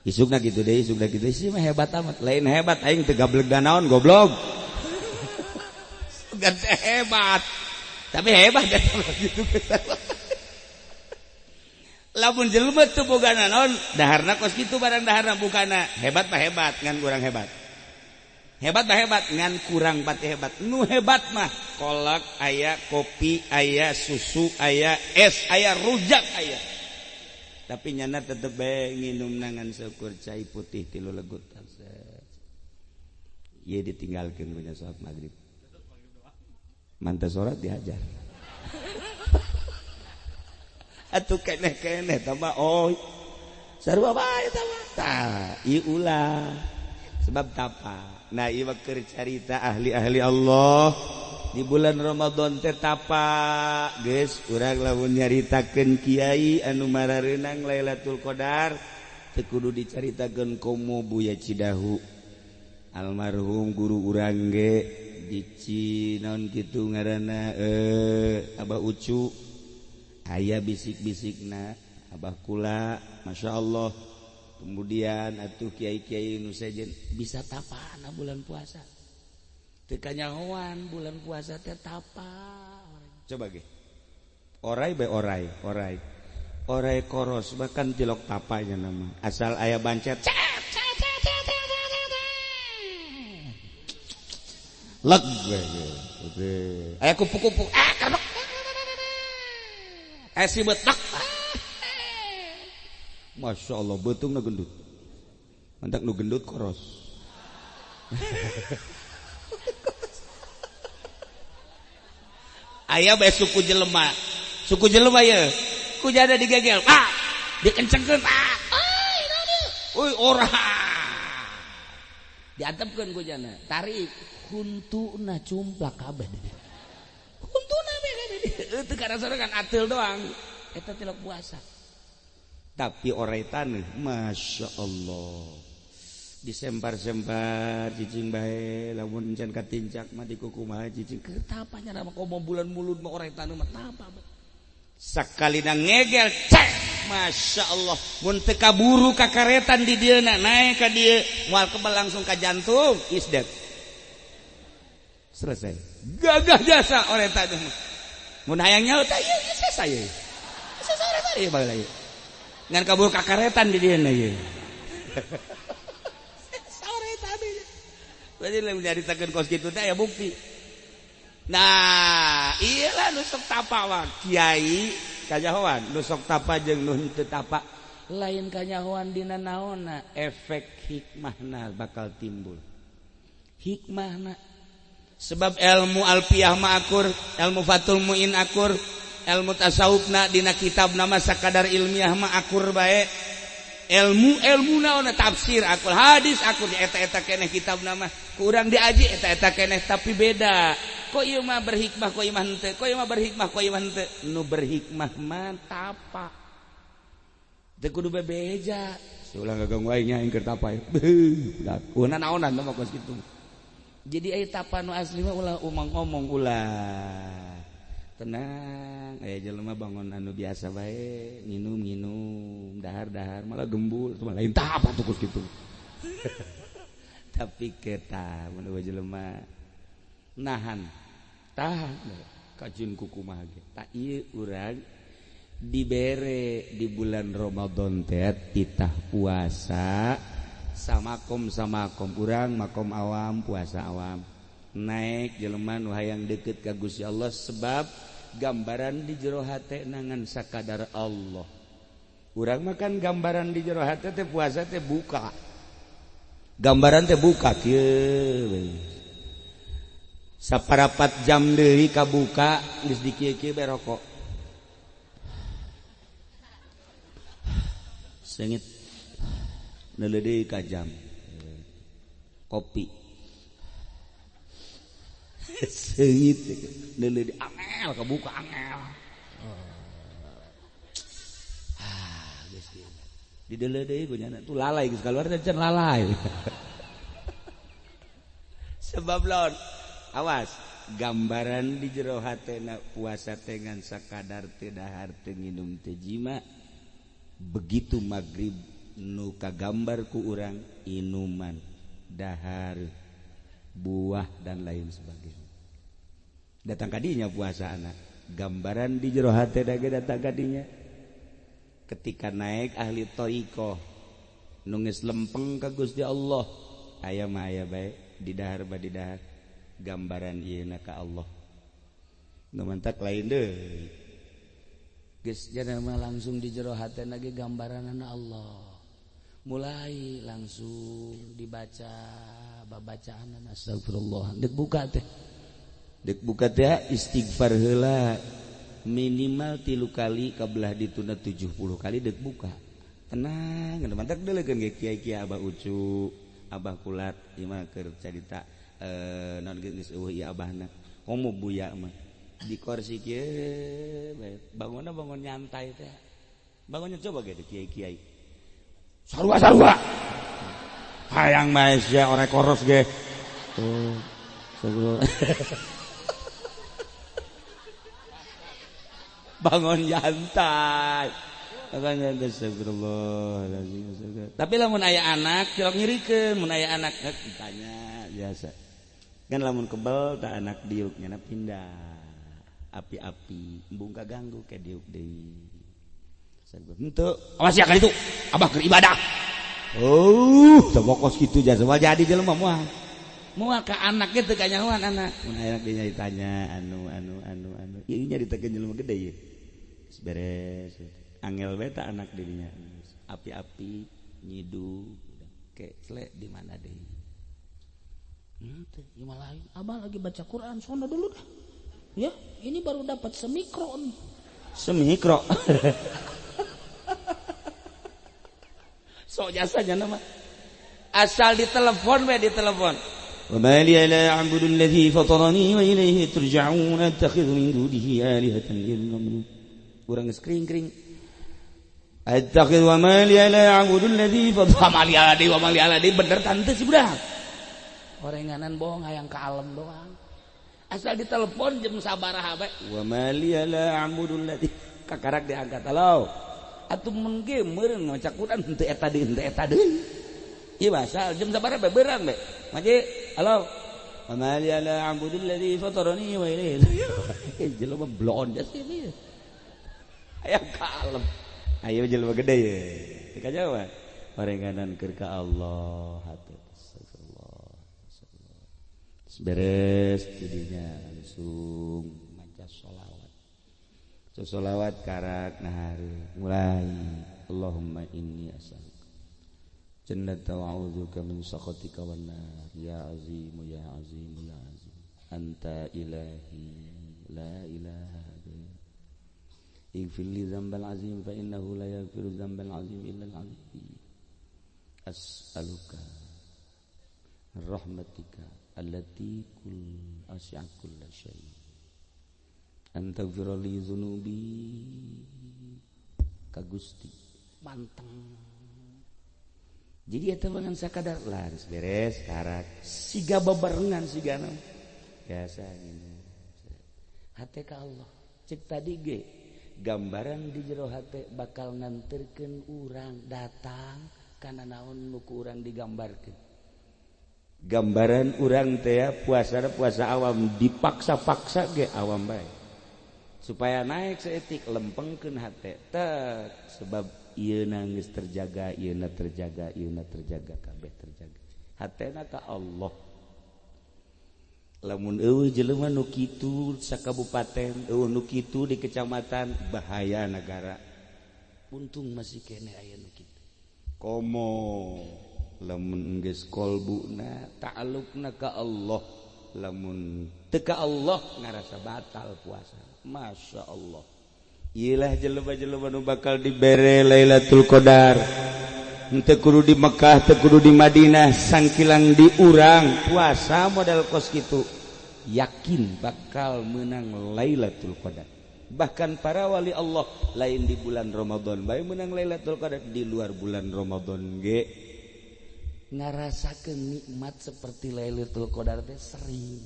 Isukna kitu deui, isukna kitu sih mah hebat amat. Lain hebat aing teu gableg danaon goblok. Gak hebat. Tapi hebat gitu. Lamun jelema teu boga naon, daharna kos kitu barang daharna bukana. Hebat mah hebat, ngan kurang hebat. Hebat mah hebat, ngan kurang pati hebat. Nu hebat mah kolak aya, kopi aya, susu aya, es aya, rujak aya. Tapi nyana tetep bae nginum ngan seukur cai putih tilu legut. Ieu ditinggalkeun punya salat maghrib. Mantap sholat dihajar. Atuh keneh-keneh tambah oh. Sarua bae tah. Tah, ieu ulah. Sebab tapa. Nah, ieu mah keur carita ahli-ahli Allah di bulan Ramadan teh tapa. Geus urang lamun nyaritakeun kiai anu marareunang Lailatul Qadar teu kudu dicaritakeun komo Buya Cidahu. Almarhum guru urang ge di naon kitu ngaranna Abah Ucu aya bisik-bisikna Abah kula Masya Allah. Kemudian atuh kiai-kiai nu sejen bisa tapana bulan puasa teu kanyahoan bulan puasa teh tapa. Coba ge orai bae orai orai orai koros bahkan tilok tapanya nama asal aya bancet leg gue aya kupu-kupu ah kabek si betak. Masya Allah betung nu gendut mantak nu gendut koros. Aya bae suku jelema ye kujada digegel ah dikencengkeun ah euy ora diantepkeun kujana tarik huntuna cumplak kabeh huntuna bae kabeh teu karasana kan ateul doang eta tilok puasa. Tapi orai taneuh Masya Allah disempar-sempar cicing bae lamun encan katincak mah dikukumaha cicing keur tapanya mah komo bulan mulud mah orai taneuh mah tapa sakalina ngegel cek Masya Allah mun teu kaburu kakaretan di dieu naik ka dieu moal kebal langsung ka jantung is dead selesai gagah jasa orai taneuh mah mun hayang nyaho teh ieu sesa ieu sesa orai taneuh bae ieu ngan kaburu kakaretan di dieu ieu. Sore tadi. Berarti lamun nyaritakeun kos kitu teh aya bukti. Nah, iyalah nu sok tapa mah kiai kanyahoan, nu sok tapa jeung nu henteu tapa. Lain kanyahoan dina naonna, efek hikmahna bakal timbul. Hikmahna. Sebab ilmu alfiyah mah akur, ilmu Fathul Muin akur, ilmu tasawufna dina kitab nama sakadar ilmiah mah akur bae. Ilmu naon tafsir akur, hadis akur, eta-eta keneh kitab nama kurang diaji eta-eta keneh tapi beda. Kok ieu mah berhikmah, kok ieu mah henteu, kok ieu mah berhikmah, kok ieu mah henteu. Nu berhikmah mah tapa. Teu kudu bebeja. Ulah gaganggu aing nya aing keur tapa. Beuh, da naonan mah kos kitu. Jadi aya tapa nu asli mah ulah umang-omong ulah. Tenang, aya jelema bangun anu biasa bae, nginum-nginum, dahar-dahar, malah gembul, itu malah lain tapa tuh kos kitu. Tapi kita mun jelema nahan, tahan kajun kukumaha ge. Tak ieu urang dibere di bulan Ramadan teh titah puasa samakom samakom urang makom awam puasa awam. Naik jelema nu hayang deukeut ka Gusti Allah sebab Gambaran di jero hate nangan sakadar Allah. Urang makan gambaran di jero hate teh puasa teh buka. Gambaran teh buka kieu we. Saparapat jam deui kabuka geus dikieu-kieu bae rokok. Seungit neuleuh deui ka jam. Kopi. Seungit neuleuh deui angel kabuka angel. Ah geus kieu. Dideuleuh deui ku nyana tuh lalai geus kaluar teh can lalai. Sebab lawan awas gambaran di jero hatena puasa teh ngan sakadar teu dahar teu nginum teu jima. Begitu magrib nu kagambar ku urang inuman, dahar, buah dan lain sebagainya. Datang kadinya puasa anak. Gambaran di jero hatena ge datang kadinya. Ketika naik ahli thariqah nu geus lempeng ka Gusti Allah, aya mah aya bae di dahar ba di dahar. Gambaran ieu na ka Allah. Nu mantak lain deui. Geus jana mah langsung di jero hatena ge gambaranana Allah. Mulai langsung dibaca babacaanana astagfirullah. Deuk buka teh. Deuk buka teh istighfar heula minimal 3 kali kabelah dituna 70 kali deuk buka. Tenang, nu mantak deuleukeun ge kiai-kiai Abah Ucu, Abah Kulat ieu mah keur carita non geus eueuh ieu abahna. Komo buya mah di kursi kieu bae. Bangunna bangun nyantai teh. Bangunnya coba ge kiai-kiai. Sarua-sarua. Hayang bae sia orek koros ge. Tuh. Bangun nyantai. Bangun nyantai astagfirullahalazim. Tapi lamun aya anak cilok nyirikeun, mun aya anak ditanya biasa. Kan lamun kebel tak anak diuk nyana pindah api-api embung kaganggu ke diuk deui. Henteu, awas ya kali itu abah keur ibadah. Oh, sabokos kitu jasa moal jadi jelema moal. Moal ka anak ge teu kanyahoan anak. Mun anak dinya ditanya anu anu anu anu. Ieu nya ditekeun jelema gede ieu. Geus beres. Angel bae ta anak dirinya. Api-api nyidu ke sle di mana deui. Henteu, ieu mah lain. Abah lagi baca Quran, sono dulu dah. Ya, ini baru dapat semikro nih. Semikro. Sok jasanya nama. Asal ditelepon we ditelepon. Wa ma li la a'budu alladhi fatarani wa ilayhi turja'un attakhidhu min dunihi alihatan illa. Urang geus kring-kring. Attakhidhu wa ma li la a'budu alladhi fatarani wa ma li ala di bener tante si budak. Orenganan bohong hayang ka alam doang. Asal ditelepon jam sabaraha bae. Wa ma li la a'budu alladhi kakarak diangkat. Halo. Atuh mun ge meureun maca Quran henteu eta deui henteu eta deui. Ieu asal jam sabaraha bae beurang bae. Maji, halo. Wa ma li la a'budu alladhi fatarani wa ilayhi. Jelema blon jas ieu. Hayang ka alam. Ayo jelema gede ye. Teu kajawa. Orenganan keur ka Allah hate. Beres jadinya langsung maca sholawat. Sholawat karak nahari mulai Allahumma inni as'aluka jannata wa a'udzuka min sakhatika wan nar ya azim ya azim ya azim anta ilahi la ilaha ghairuk ighfir li dzambal azim fa innahu la yaghfiru dzambal azim illa al azim as'aluka rahmatika allati kul asya kulla syai an taghfira li dzunubi ka Gusti manteng. Jadi eta mah ngan sakadar lah geus beres karak siga babarengan sigana biasa gini hate ka Allah cek tadi ge gambaran di jero hate bakal nganterkeun urang datang kana naon nu ku urang digambarkeun. Gambaran urang teh puasa puasa awam dipaksa-paksa ge awam bae supaya naik seetik lempengkeun hate tek sebab ieuna geus terjaga ieuna terjaga ieuna terjaga kabeh terjaga hatena ka Allah. Lamun eueuh jelema nu kitu sakabupaten, eueuh nu kitu di kecamatan, bahaya negara. Untung masih keneh aya nu kitu. Komo lamun geus kolbuna ta'alluqna ka Allah, lamun teu ka Allah ngarasa batal puasa. Masya Allah. Iyalah jelema-jelema nu bakal dibere Lailatul Qadar. Henteu kudu di Mekah, teu kudu di Madinah, sangkilang di urang puasa modal kos kitu yakin bakal menang Lailatul Qadar. Bahkan para wali Allah lain di bulan Ramadan bae menang Lailatul Qadar, di luar bulan Ramadan ge ngarasakeun nikmat seperti Lailatul Qadar teh sering.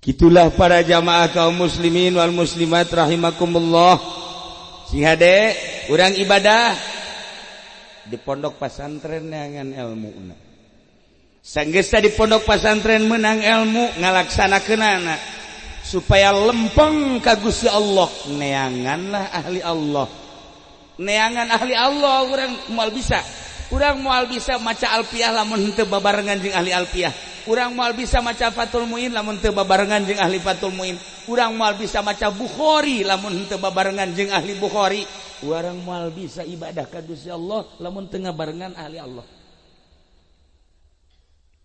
Gitulah para jamaah kaum muslimin wal muslimat rahimakumullah. Sing hade urang ibadah di pondok pasantren neangan ilmuna. Sanggeus di pondok pasantren menang ilmu ngalaksanakeunana supaya lempeng ka Gusti Allah, neanganlah ahli Allah. Neangan ahli Allah urang moal bisa. Urang moal bisa maca alfiah lamun henteu babarengan jeung ahli alfiah. Urang moal bisa maca Fathul Muin lamun teu babarengan jeung ahli Fathul Muin. Urang moal bisa maca Bukhari lamun henteu babarengan jeung ahli Bukhari. Urang moal bisa ibadah ka Gusti Allah lamun teu ngabarengan ahli Allah.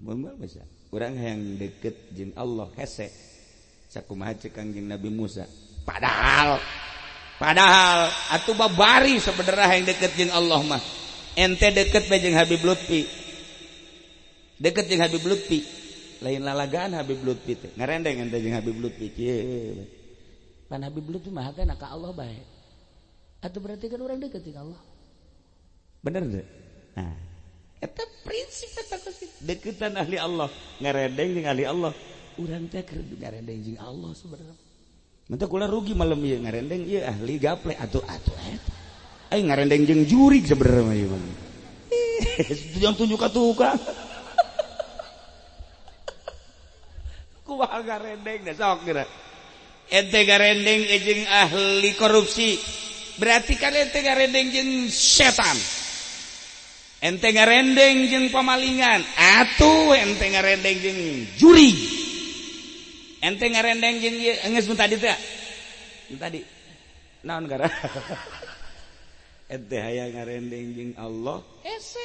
Moal bisa. Urang hayang deket jeung Allah hese. Sakumaha ceuk Kangjeng Nabi Musa. Padahal atuh babari sebenarnya hayang deket jeung Allah mah. Ente deket bae jeung Habib Lutfi. Deket jeung Habib Lutfi. Lain lalagaan Habib Lutfi teh. Ngarendeng ente jeung Habib Lutfi kieu. Pan Habib Lutfi mah hatena ka Allah bae. Atuh berarti kan urang deket jeung Allah. Bener teu? Nah, eta prinsip eta deketan ahli Allah, ngarendeng jeung ahli Allah. Urang teh keur ngarendeng jeung Allah sebenarnya. Mantap kula rugi malam ieu ngarendeng ieu ahli gaple atuh atuh eta. Aing ngarendeng jeung jurig sebenarnya mah ieu mah. Jangan tunjuk ka tukang. Kumaha garendeng da sok geura. Ente garendeng jeung ahli korupsi. Berarti kan ente garendeng jeung setan. Ente garendeng jeung pamalingan. Atuh ente ngarendeng jeung jurig. Ente ngarendeng jeung ieu geus mun tadi teh. Mun tadi. Naon gara? Ente hayang ngarendeng jeung Allah, hese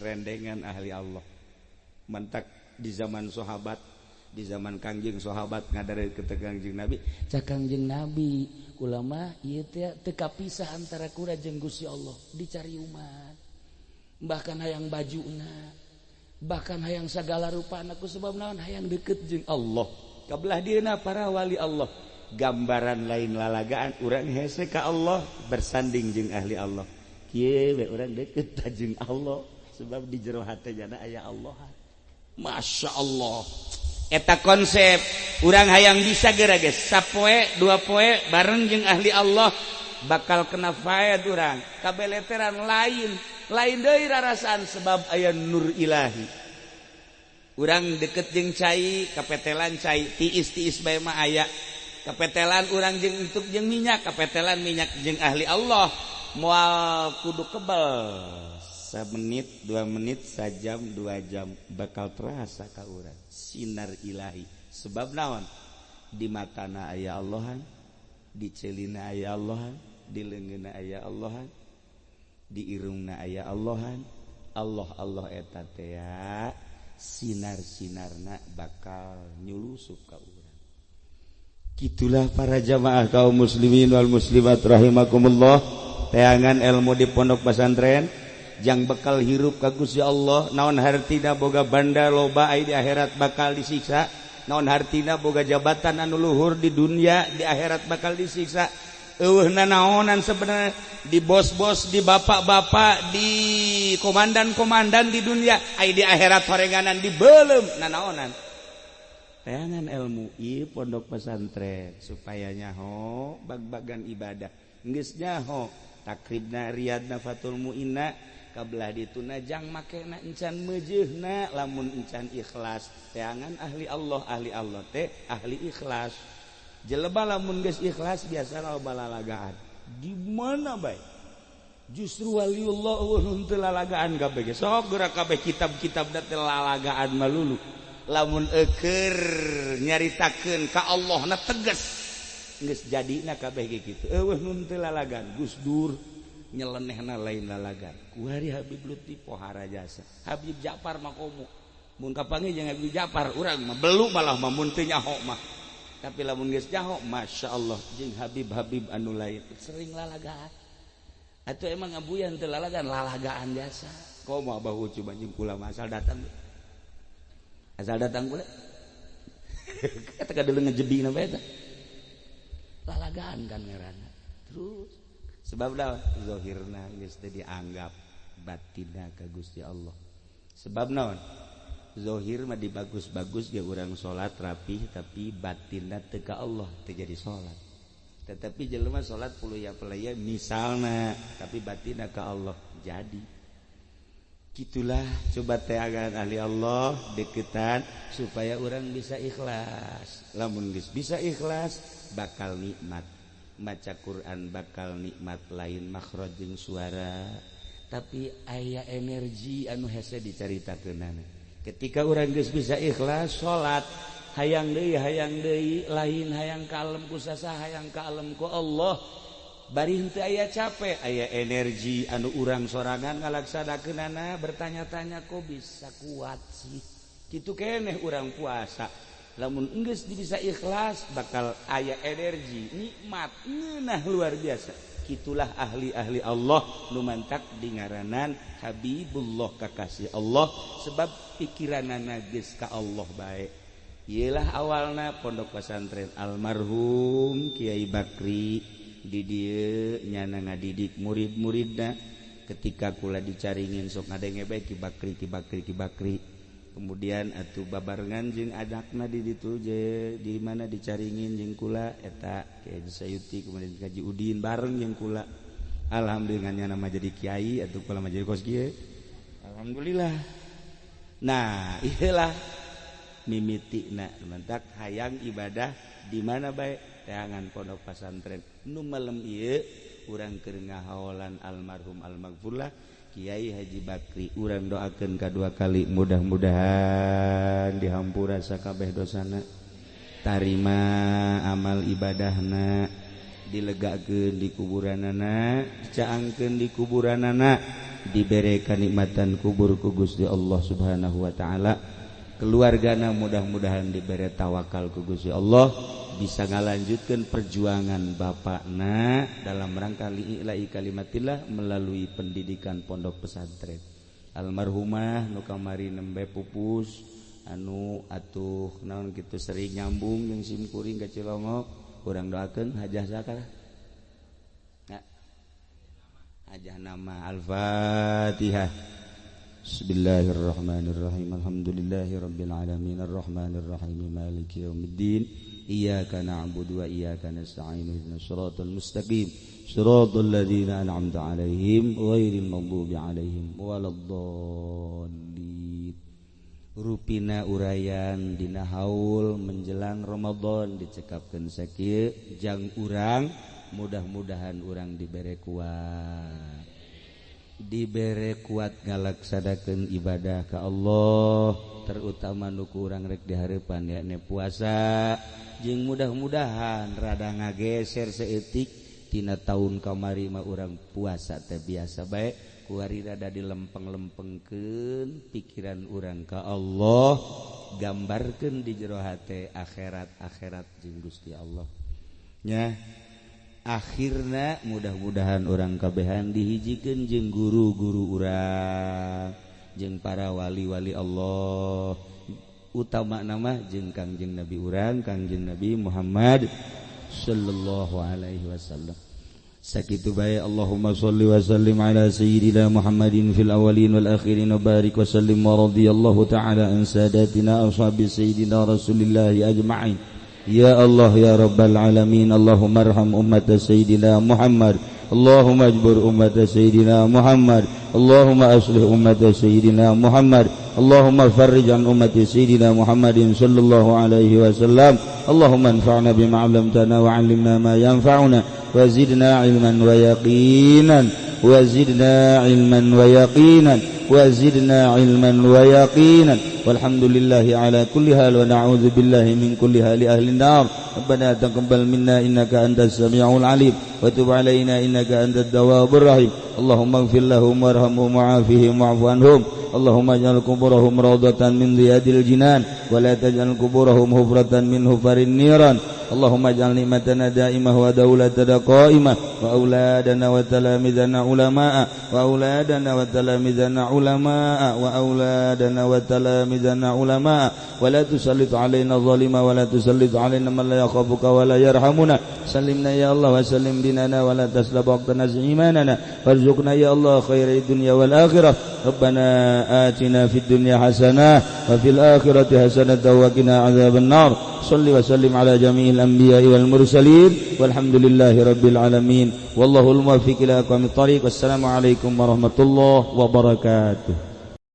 rendengan ahli Allah. Mantak di zaman sahabat, di zaman Kangjeng sahabat ngadare ke Kangjeng Nabi, cak Kangjeng Nabi kula mah ieu teh teu kapisah antara kula jeung Gusti Allah, dicari umat. Bahkan hayang bajuna, bahkan hayang sagala rupana ku sebab naon hayang deket jeung Allah. Kabelah dieuna para wali Allah. Gambaran lain lalagaan urang hese ka Allah bersanding jeung ahli Allah. Kieu we urang deket jeung Allah sebab di jero hate jana aya Allah. Masya Allah. Eta konsep urang hayang bisa geura geus sapoe dua poe bareng jeung ahli Allah bakal kena faed urang kabeleteran lain lain deui rarasaan sebab aya nur ilahi. Urang deket jeung cai kapetelan cai tiis-tiis bae mah aya. Kapetelan urang jeung entuk jeung minyak, kapetelan minyak jeung ahli Allah moal kudu kebal. Semenit, 2 menit, sajam, 2 jam bakal terasa ka urang sinar ilahi. Sebab naon? Di matana aya Allahan, di celina aya Allahan, di leungeunna aya Allahan, di irungna aya Allahan. Allah Allah eta teh sinar-sinarna bakal nyulusup ka urang. Gitulah para jamaah kaum muslimin wal muslimat rahimakumullah. Teangan ilmu di pondok pesantren jang bekal hirup ka Gusti Allah. Naon hartina boga banda loba ai di akhirat bakal disiksa. Naon hartina boga jabatan anu luhur di dunia di akhirat bakal disiksa. Eueuh nanaonan sebenarnya di bos-bos, di bapak-bapak, di komandan-komandan di dunia ai di akhirat horenganan dibeuleum nanaonan. Teangan ilmu ieu pondok pesantren supaya nyaho bag-bagan ibadah. Geus nyaho takribna riyadna Fathul Muinna kabelah dituna jang makena encan meujeuhna lamun encan ikhlas. Teangan ahli Allah teh ahli ikhlas. Jelema lamun geus ikhlas biasa loba lalagaan. Di mana bae? Justru waliullah eueuh teu lalagaan kabeh. Sok geura kabeh kitab-kitab da teh lalagaan malulu. Lamun eker nyaritakeun ka Allah na tegas geus jadina kabeh ge kitu. Eueuh nun teu lalagan Gus Dur nyelenehna lain lalagan. Kuari Habib Lutfi pohara jasa. Habib Ja'far mah komo. Mun kapanggih jeung Habib Ja'far urang mah belu malah mah mun teu nyaho mah. Tapi lamun geus nyaho masyaallah jeung Habib-habib anu lain sering lalagaan. Atuh emang ngabuyan teu lalagan, lalagaan jasa. Komo Abah Ucu jeung kula mah asal datang. Asal datang kula. Eta kadeuleu ngejebina bae eta. Lalagaan kan ngaranna. Terus sebab dah zahirna geus teu dianggap batinna ka Gusti Allah. Sebab naon? Zahir mah dibagus-bagus ge urang salat rapih tapi batinna teu ka Allah teu jadi salat. Tetapi jelema salat puluya pelaya misalna tapi batinna ka Allah jadi. Gitulah coba teagan ahli Allah deketan supaya orang bisa ikhlas. Lamun geus bisa ikhlas bakal nikmat. Maca Quran bakal nikmat lain makhraj jeung suara tapi aya energi anu hese dicaritakeunana. Ketika urang geus bisa ikhlas salat hayang deui lain hayang kalem ku sasa hayang kalem ku Allah. Bari henteu aya capek aya energi anu urang sorangan ngalaksanakeunana bertanya-tanya kok bisa kuat sih. Kitu keneh urang puasa. Lamun enggeus bisa ikhlas bakal aya energi nikmat ngeunah luar biasa. Kitulah ahli-ahli Allah nu mantak dingaranan Habibullah kakasih Allah sebab pikiranana geus ka Allah bae. Ieulah awalna pondok pesantren almarhum Kiai Bakri di dieu nyana ngadidik murid-muridna. Ketika kula dicaringin sok ngadenge bae Ki Bakri Ki Bakri Ki Bakri. Kemudian atuh babarengan jeung adakna di ditu je di mana dicaringin jeung kula eta Kiai Sayuti kemudian Haji Udin bareng jeung kula. Alhamdulillah nyana mah jadi kiai atuh kula mah jadi kos kieu. Alhamdulillah. Nah, ieulah mimitina mantak hayang ibadah di mana bae teangan pondok pesantren. Nu malem ieu urang keur ngahaolan almarhum almaghfurlah Kiai Haji Bakri. Urang doakeun kadua kali mudah-mudahan dihampura sakabeh dosana, tarima amal ibadahna, dilegakeun di kuburanana, dicaangkeun di kuburanana, dibere kanikmatan kubur ku Gusti Allah Subhanahu wa taala. Keluargana mudah-mudahan dibere tawakal ku Gusti Allah bisa ngalanjutkeun perjuangan bapakna dalam rangka li'ila'i kalimatillah melalui pendidikan pondok pesantren. Almarhumah nu kamari nembe pupus anu atuh naon kitu sering nyambung jeung simkuring ka Cilongok, urang doakeun hajah zakara. Nah, hajah nama Al-Fatihah. Bismillahirrahmanirrahim. Alhamdulillahirabbil alamin arrahmanirrahim maliki yaumiddin. Iyyaka na'budu wa iyyaka nasta'in ihdinas siratal mustaqim siratal ladzina an'amta 'alaihim ghairil maghdubi 'alaihim waladdallin. Rupina urayan dina haul menjelang Ramadan dicekapkeun sakieu jang urang mudah-mudahan urang dibere kuat. Dibere kuat ngalaksanakeun ibadah ka Allah terutama nu ku urang rek dihareupan yakni puasa jeung mudah-mudahan rada ngageser saeutik tina taun kamari mah urang puasa teh biasa bae kuari rada dilempeng-lempengkeun pikiran urang ka Allah gambarkeun di jero hate akhirat-akhirat jeung Gusti Allah nya. Akhirna mudah-mudahan orang kabehan dihijikeun jeung guru-guru urang jeung para wali-wali Allah utama nama jeung Kangjeng Nabi urang Kangjeng Nabi Muhammad sallallahu alaihi wasallam. Sakitu bae. Allahumma sholli wa sallim ala sayyidina Muhammadin fil awwalin wal akhirin wa barik wa sallim wa radhiyallahu ta'ala an sadatina ashabi sayyidina Rasulillah ajma'in. Ya Allah ya Rabbal Alamin, Allahumma arham ummat Sayyidina Muhammad, Allahumma ajbur ummat Sayyidina Muhammad, Allahumma aslih ummat Sayyidina Muhammad, Allahumma farrij an ummati Sayyidina Muhammadin sallallahu alaihi wasallam. Allahumma anfa'na bima 'allamtana wa 'allimna ma yanfa'una wa zidna 'ilman wa yaqinan wa zidna 'ilman wa yaqinan وزدنا علما ويقينا والحمد لله على كل حال ونعوذ بالله من كل حال أهل النار. ربنا تقبل منا إنك أنت السميع العليم وتب علينا إنك أنت التواب الرحيم. اللهم اغفر لهم وارحمهم وعافهم واعف عنهم. اللهم اجعل قبورهم روضة من رياض الجنان ولا تجعل قبورهم حفرة من حفر النيران. اللهم اجعل نعمتنا دائمة ودولتنا قائمة وأولادنا وتلامذنا علماء وأولادنا وتلامذنا علماء وأولادنا وتلامذنا علماء ولا تسلط علينا ظالما ولا تسلط علينا من لا يخافك ولا يرحمنا. سلمنا يا الله وسلم ديننا ولا تسلب وقتنا إيماننا وارزقنا يا الله خير الدنيا والآخرة. ربنا آتنا في الدنيا حسنة وفي الآخرة حسنة وقنا عذاب النار. صل وسلم على جميع الأنبياء والمرسلين والحمد لله رب العالمين والله الموفق إلى أقوم الطريق. والسلام عليكم ورحمة الله وبركاته.